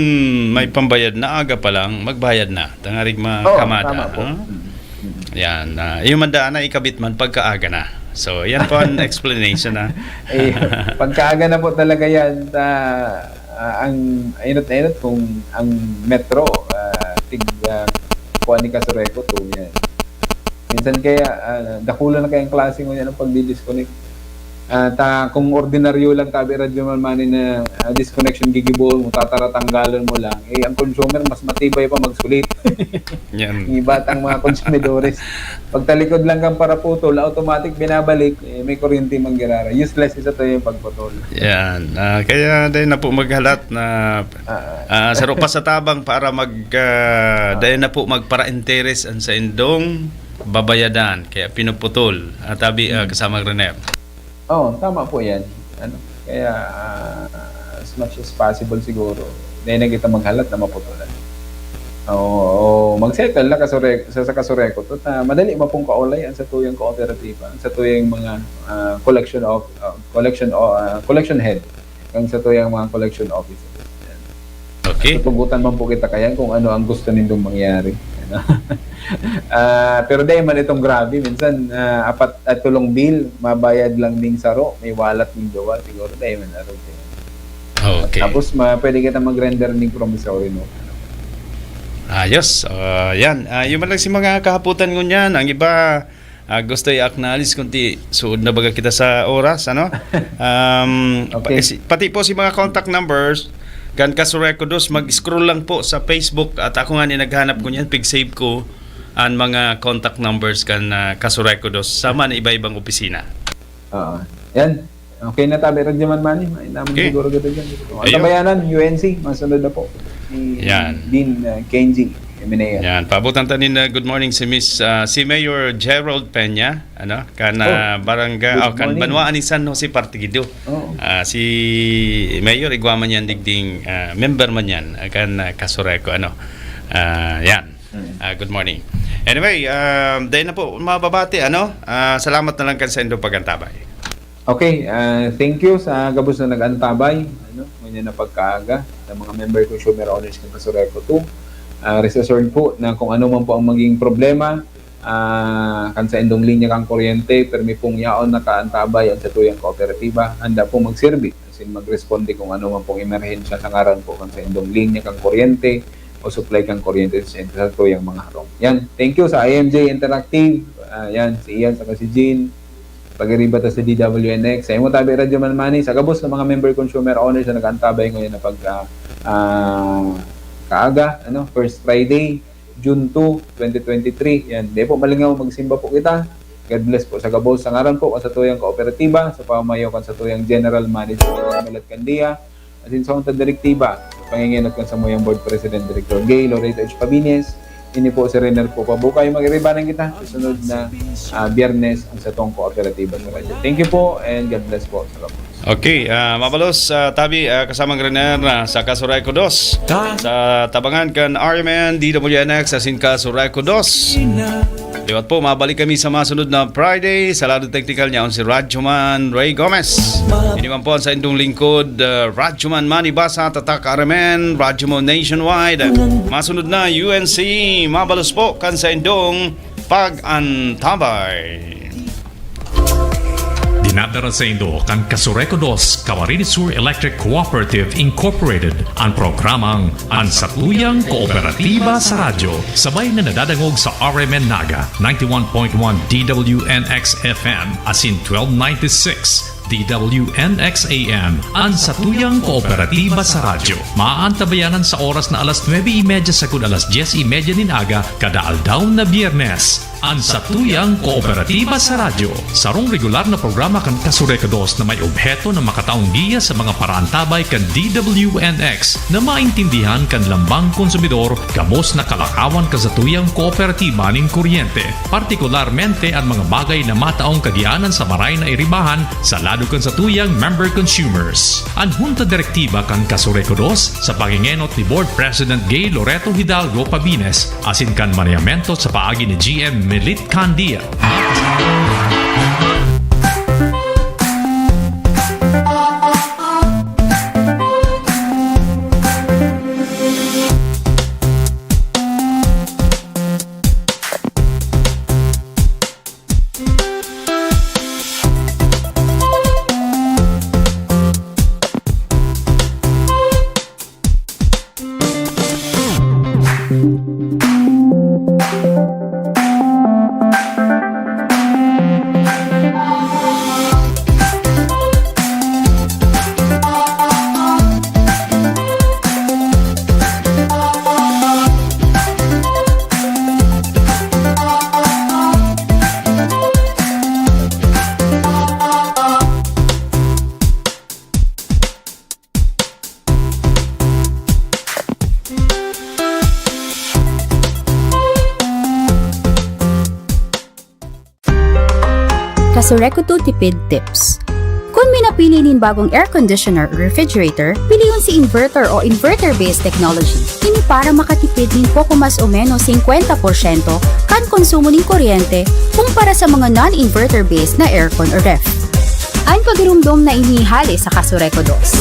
may pambayad na aga pa lang, magbayad na. Tangarig Oo, makamada, tama po. ha? Mm, mm. Yan. Ah, yung mandaan na ikabit man pagkaaga na. So, yan po ang explanation, ha? Eh, pagkaaga na po talaga yan. Ta-, ah, ang inot na inot kung ang metro, ah, tig, ah, kuha ni Kasureco to, yan. Minsan kaya, ah, dakula na kayang klase ngunyan ang pagdi-disconnect. Ah, ta, kung ordinaryo lang, tabi Radyo Man Mani na, ah, disconnection gigibohon mo, tatara tanggalon mo lang, eh, ang consumer mas matibay pa magsulit. Yan. Ang iba tang mga konsumidores. Pagtalikod lang kang paraputol, automatic binabalik, eh, may kuryente man girara. Useless isa to yung pagputol. Yan. Ah, kaya dahil na po maghalat na, Ah, ah, saro pa sa tabang para mag, ah, dahil na po magpara-interes ang saindong babayadan, kaya pinuputol. At tabi, ah, Hmm. kasamang Rene. Oo, tama po yan. Ano, kaya, ah, as much as possible siguro, dahil na kita maghalat na maputulan. Oo, oo, mag-settle na kasure-, sa, sa Kasureco to, ta madali mapong kaulay ang satuyang kooperatiba, ang satuyang mga, ah, collection of, ah, collection o, ah, collection head, ang satuyang mga collection officers. Yan. Okay. Tutugutan man po kita kayan kung ano ang gusto nindong mangyari. Ano? Ah, pero dahil man itong grabe, minsan, ah, apat at tulong bill, mabayad lang ning saro, may walat ning duwa, siguro dahil man araw din. Okay. Tapos, ma-, pwede kita mag-render ning promissory note. Ayos. Ah, yan. Ah, yun man lang si mga kahaputan ngunyan. Ang iba, ah, gusto i-acknowledge kundi suod na baga kita sa oras, ano? Um, Okay. pa-, si-, pati po si mga contact numbers, kan Kasureco Dos, mag-scroll lang po sa Facebook at ako nga ni naghanap ko niyan, pig-save ko ang mga contact numbers kan, ah, Kasureco Dos sa mga iba-ibang opisina. Oo. Yan. Okay na tabi, Radyo Man Mani. May naman Okay. siguro kita dyan. Ang Ayun. Tabayanan, U N C, masunod na po. Ni Yan. Dean, uh, Kenji Emineo. Yan. Paabutan ta nin, uh, good morning si Miss, uh, si Mayor Gerald Peña, ano, kan, Oh, uh, barangay, good oh, kan morning. Banwaan ni San Jose Partido. Oo. Ah, si Mayor, igwa man yan, digding, ah, member man yan, ah, kan, ah, Kasureco, ano. Ah, yan. Mm. Ah, good morning. Anyway, um, dahil na po mababati, ano, ah, salamat na lang kan sa indong pag-antabay. Okay, ah, thank you sa gabos na nag-antabay, ano, ngunyan na pagkaaga, sa mga member consumer owners ng Kasureco two. Ah, rest assured po na kung ano man po ang maging problema, ah, kan sa indong linya kang kuryente, permi pong yaon nakaantabay ang satuyang kooperatiba, handa pong magserbi, as in magresponde kung ano man pong emerhensya sa ngaran po kan sa indong linya kang kuryente o supply kang kuryente sa, sa satuyang mga harong. Yan, thank you sa I M J Interactive, ah, yan, si Ian saka si Jean, pag-iriba ta sa D W N X. Sa imo tabi, Radyo Man Mani, sa gabos sa mga member consumer owners na nag-antabay ngayon na pag, ah, ah, kaaga, ano, first Friday, June two, twenty twenty-three. Yan. Di po malingaw, magsimba po kita. God bless po sa gabos. Sa ngaran po kan satuyang kooperatiba, sa pamayo kan satuyang General Manager, Malat Candia, asin sa unta direktiba, sa pangingenot kan samuyang Board President, Director Gay Loreto H. Pabines, ini po si Renner po Pabukay. Mag-iribanan kita sa sunod na, ah, Biyernes ang satong kooperatiba sa radyo. Thank you po and God bless po sa gabos. Okay, ah, mabalos, ah, tabi, ah, kasamang Renner, ah, sa Kasureco Dos. Sa tabangan kan R M N, D W N X, asin Kasureco Dos. Liwat po, mabalik kami sa masunod na Friday. Sa lado teknikal niya, on si Radyoman Ray Gomez. Ini man po ang sa indong lingkod, ah, Radyoman Manny Basa, Tatak R M N, Radyo Mo Nationwide. Masunod na, U N C, mabalos po kan sa indong pag-antabay. Dinadara saindo kan Kasureco Dos, Camarines Sur Electric Cooperative Incorporated, an programang An Satuyang Kooperatiba sa Radyo. Sabay na nadadangog sa R M N Naga, ninety-one point one D W N X F M, asin twelve ninety-six D W N X A M, An Satuyang Kooperatiba sa Radyo. Maaantabayanan sa oras na alas nuebe y media sagkod alas dyes y media nin aga, kada aldaw na Biyernes. An Satuyang Kooperatiba sa Radyo, sarong regular na programa kan Kasureco Dos na may obheto na makataong giya sa mga paraantabay kan D W N X na maintindihan kan lambang konsumidor gabos na kalakawan kan satuyang kooperatiba nin kuryente, partikularmente an mga bagay na mataong kagianan sa maray na iribahan sa lado kan satuyang member consumers. An Hunta Direktiba kan Kasureco Dos, sa pangingenot ni Board President Gay Loreto Hidalgo Pabines, asin kan manayamento sa paagi ni G M Milit Candia. Kasureku two Tipid Tips. Kun may napili nin bagong air conditioner o refrigerator, pilion si inverter o inverter-based technology. Ini para makatipid nin poko mas o menos singkwenta porsyento kan konsumo nin kuryente kumpara sa mga non-inverter-based na aircon o ref. An pagirumdom na ini hale sa Kasureku dos.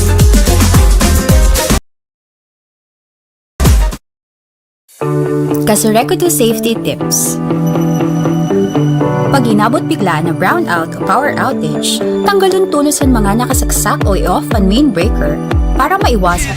Kasureku two Safety Tips. Pag inabot bigla na brownout o power outage, tanggalon tolos an mga nakasaksak o i-off an main breaker para maiwasan.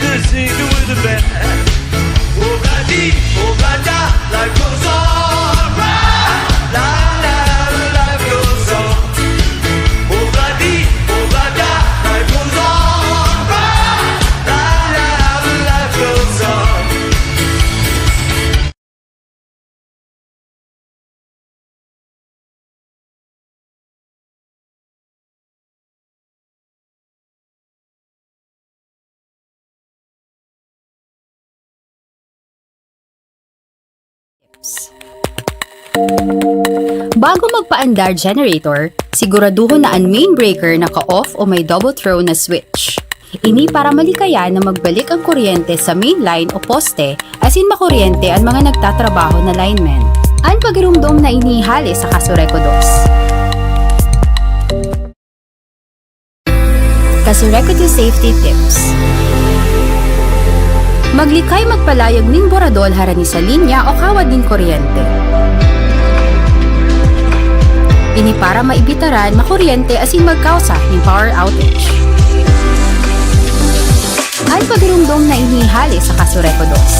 Bago magpaandar generator, siguraduhon na an main breaker naka-off o may double throw na switch. Ini para malikayan na magbalik ang kuryente sa main line o poste asin makuryente an mga nagtatrabaho na linemen. An pagirumdom na ini hale sa Kasureku dos. Kasureku two Safety Tips. Maglikay magpalayag nin boradol harani sa linya o kawad nin kuryente. Ini para maibitaran makuryente asin magkausa nin power outage. An pagirumdom na ini hale sa Kasureku dos.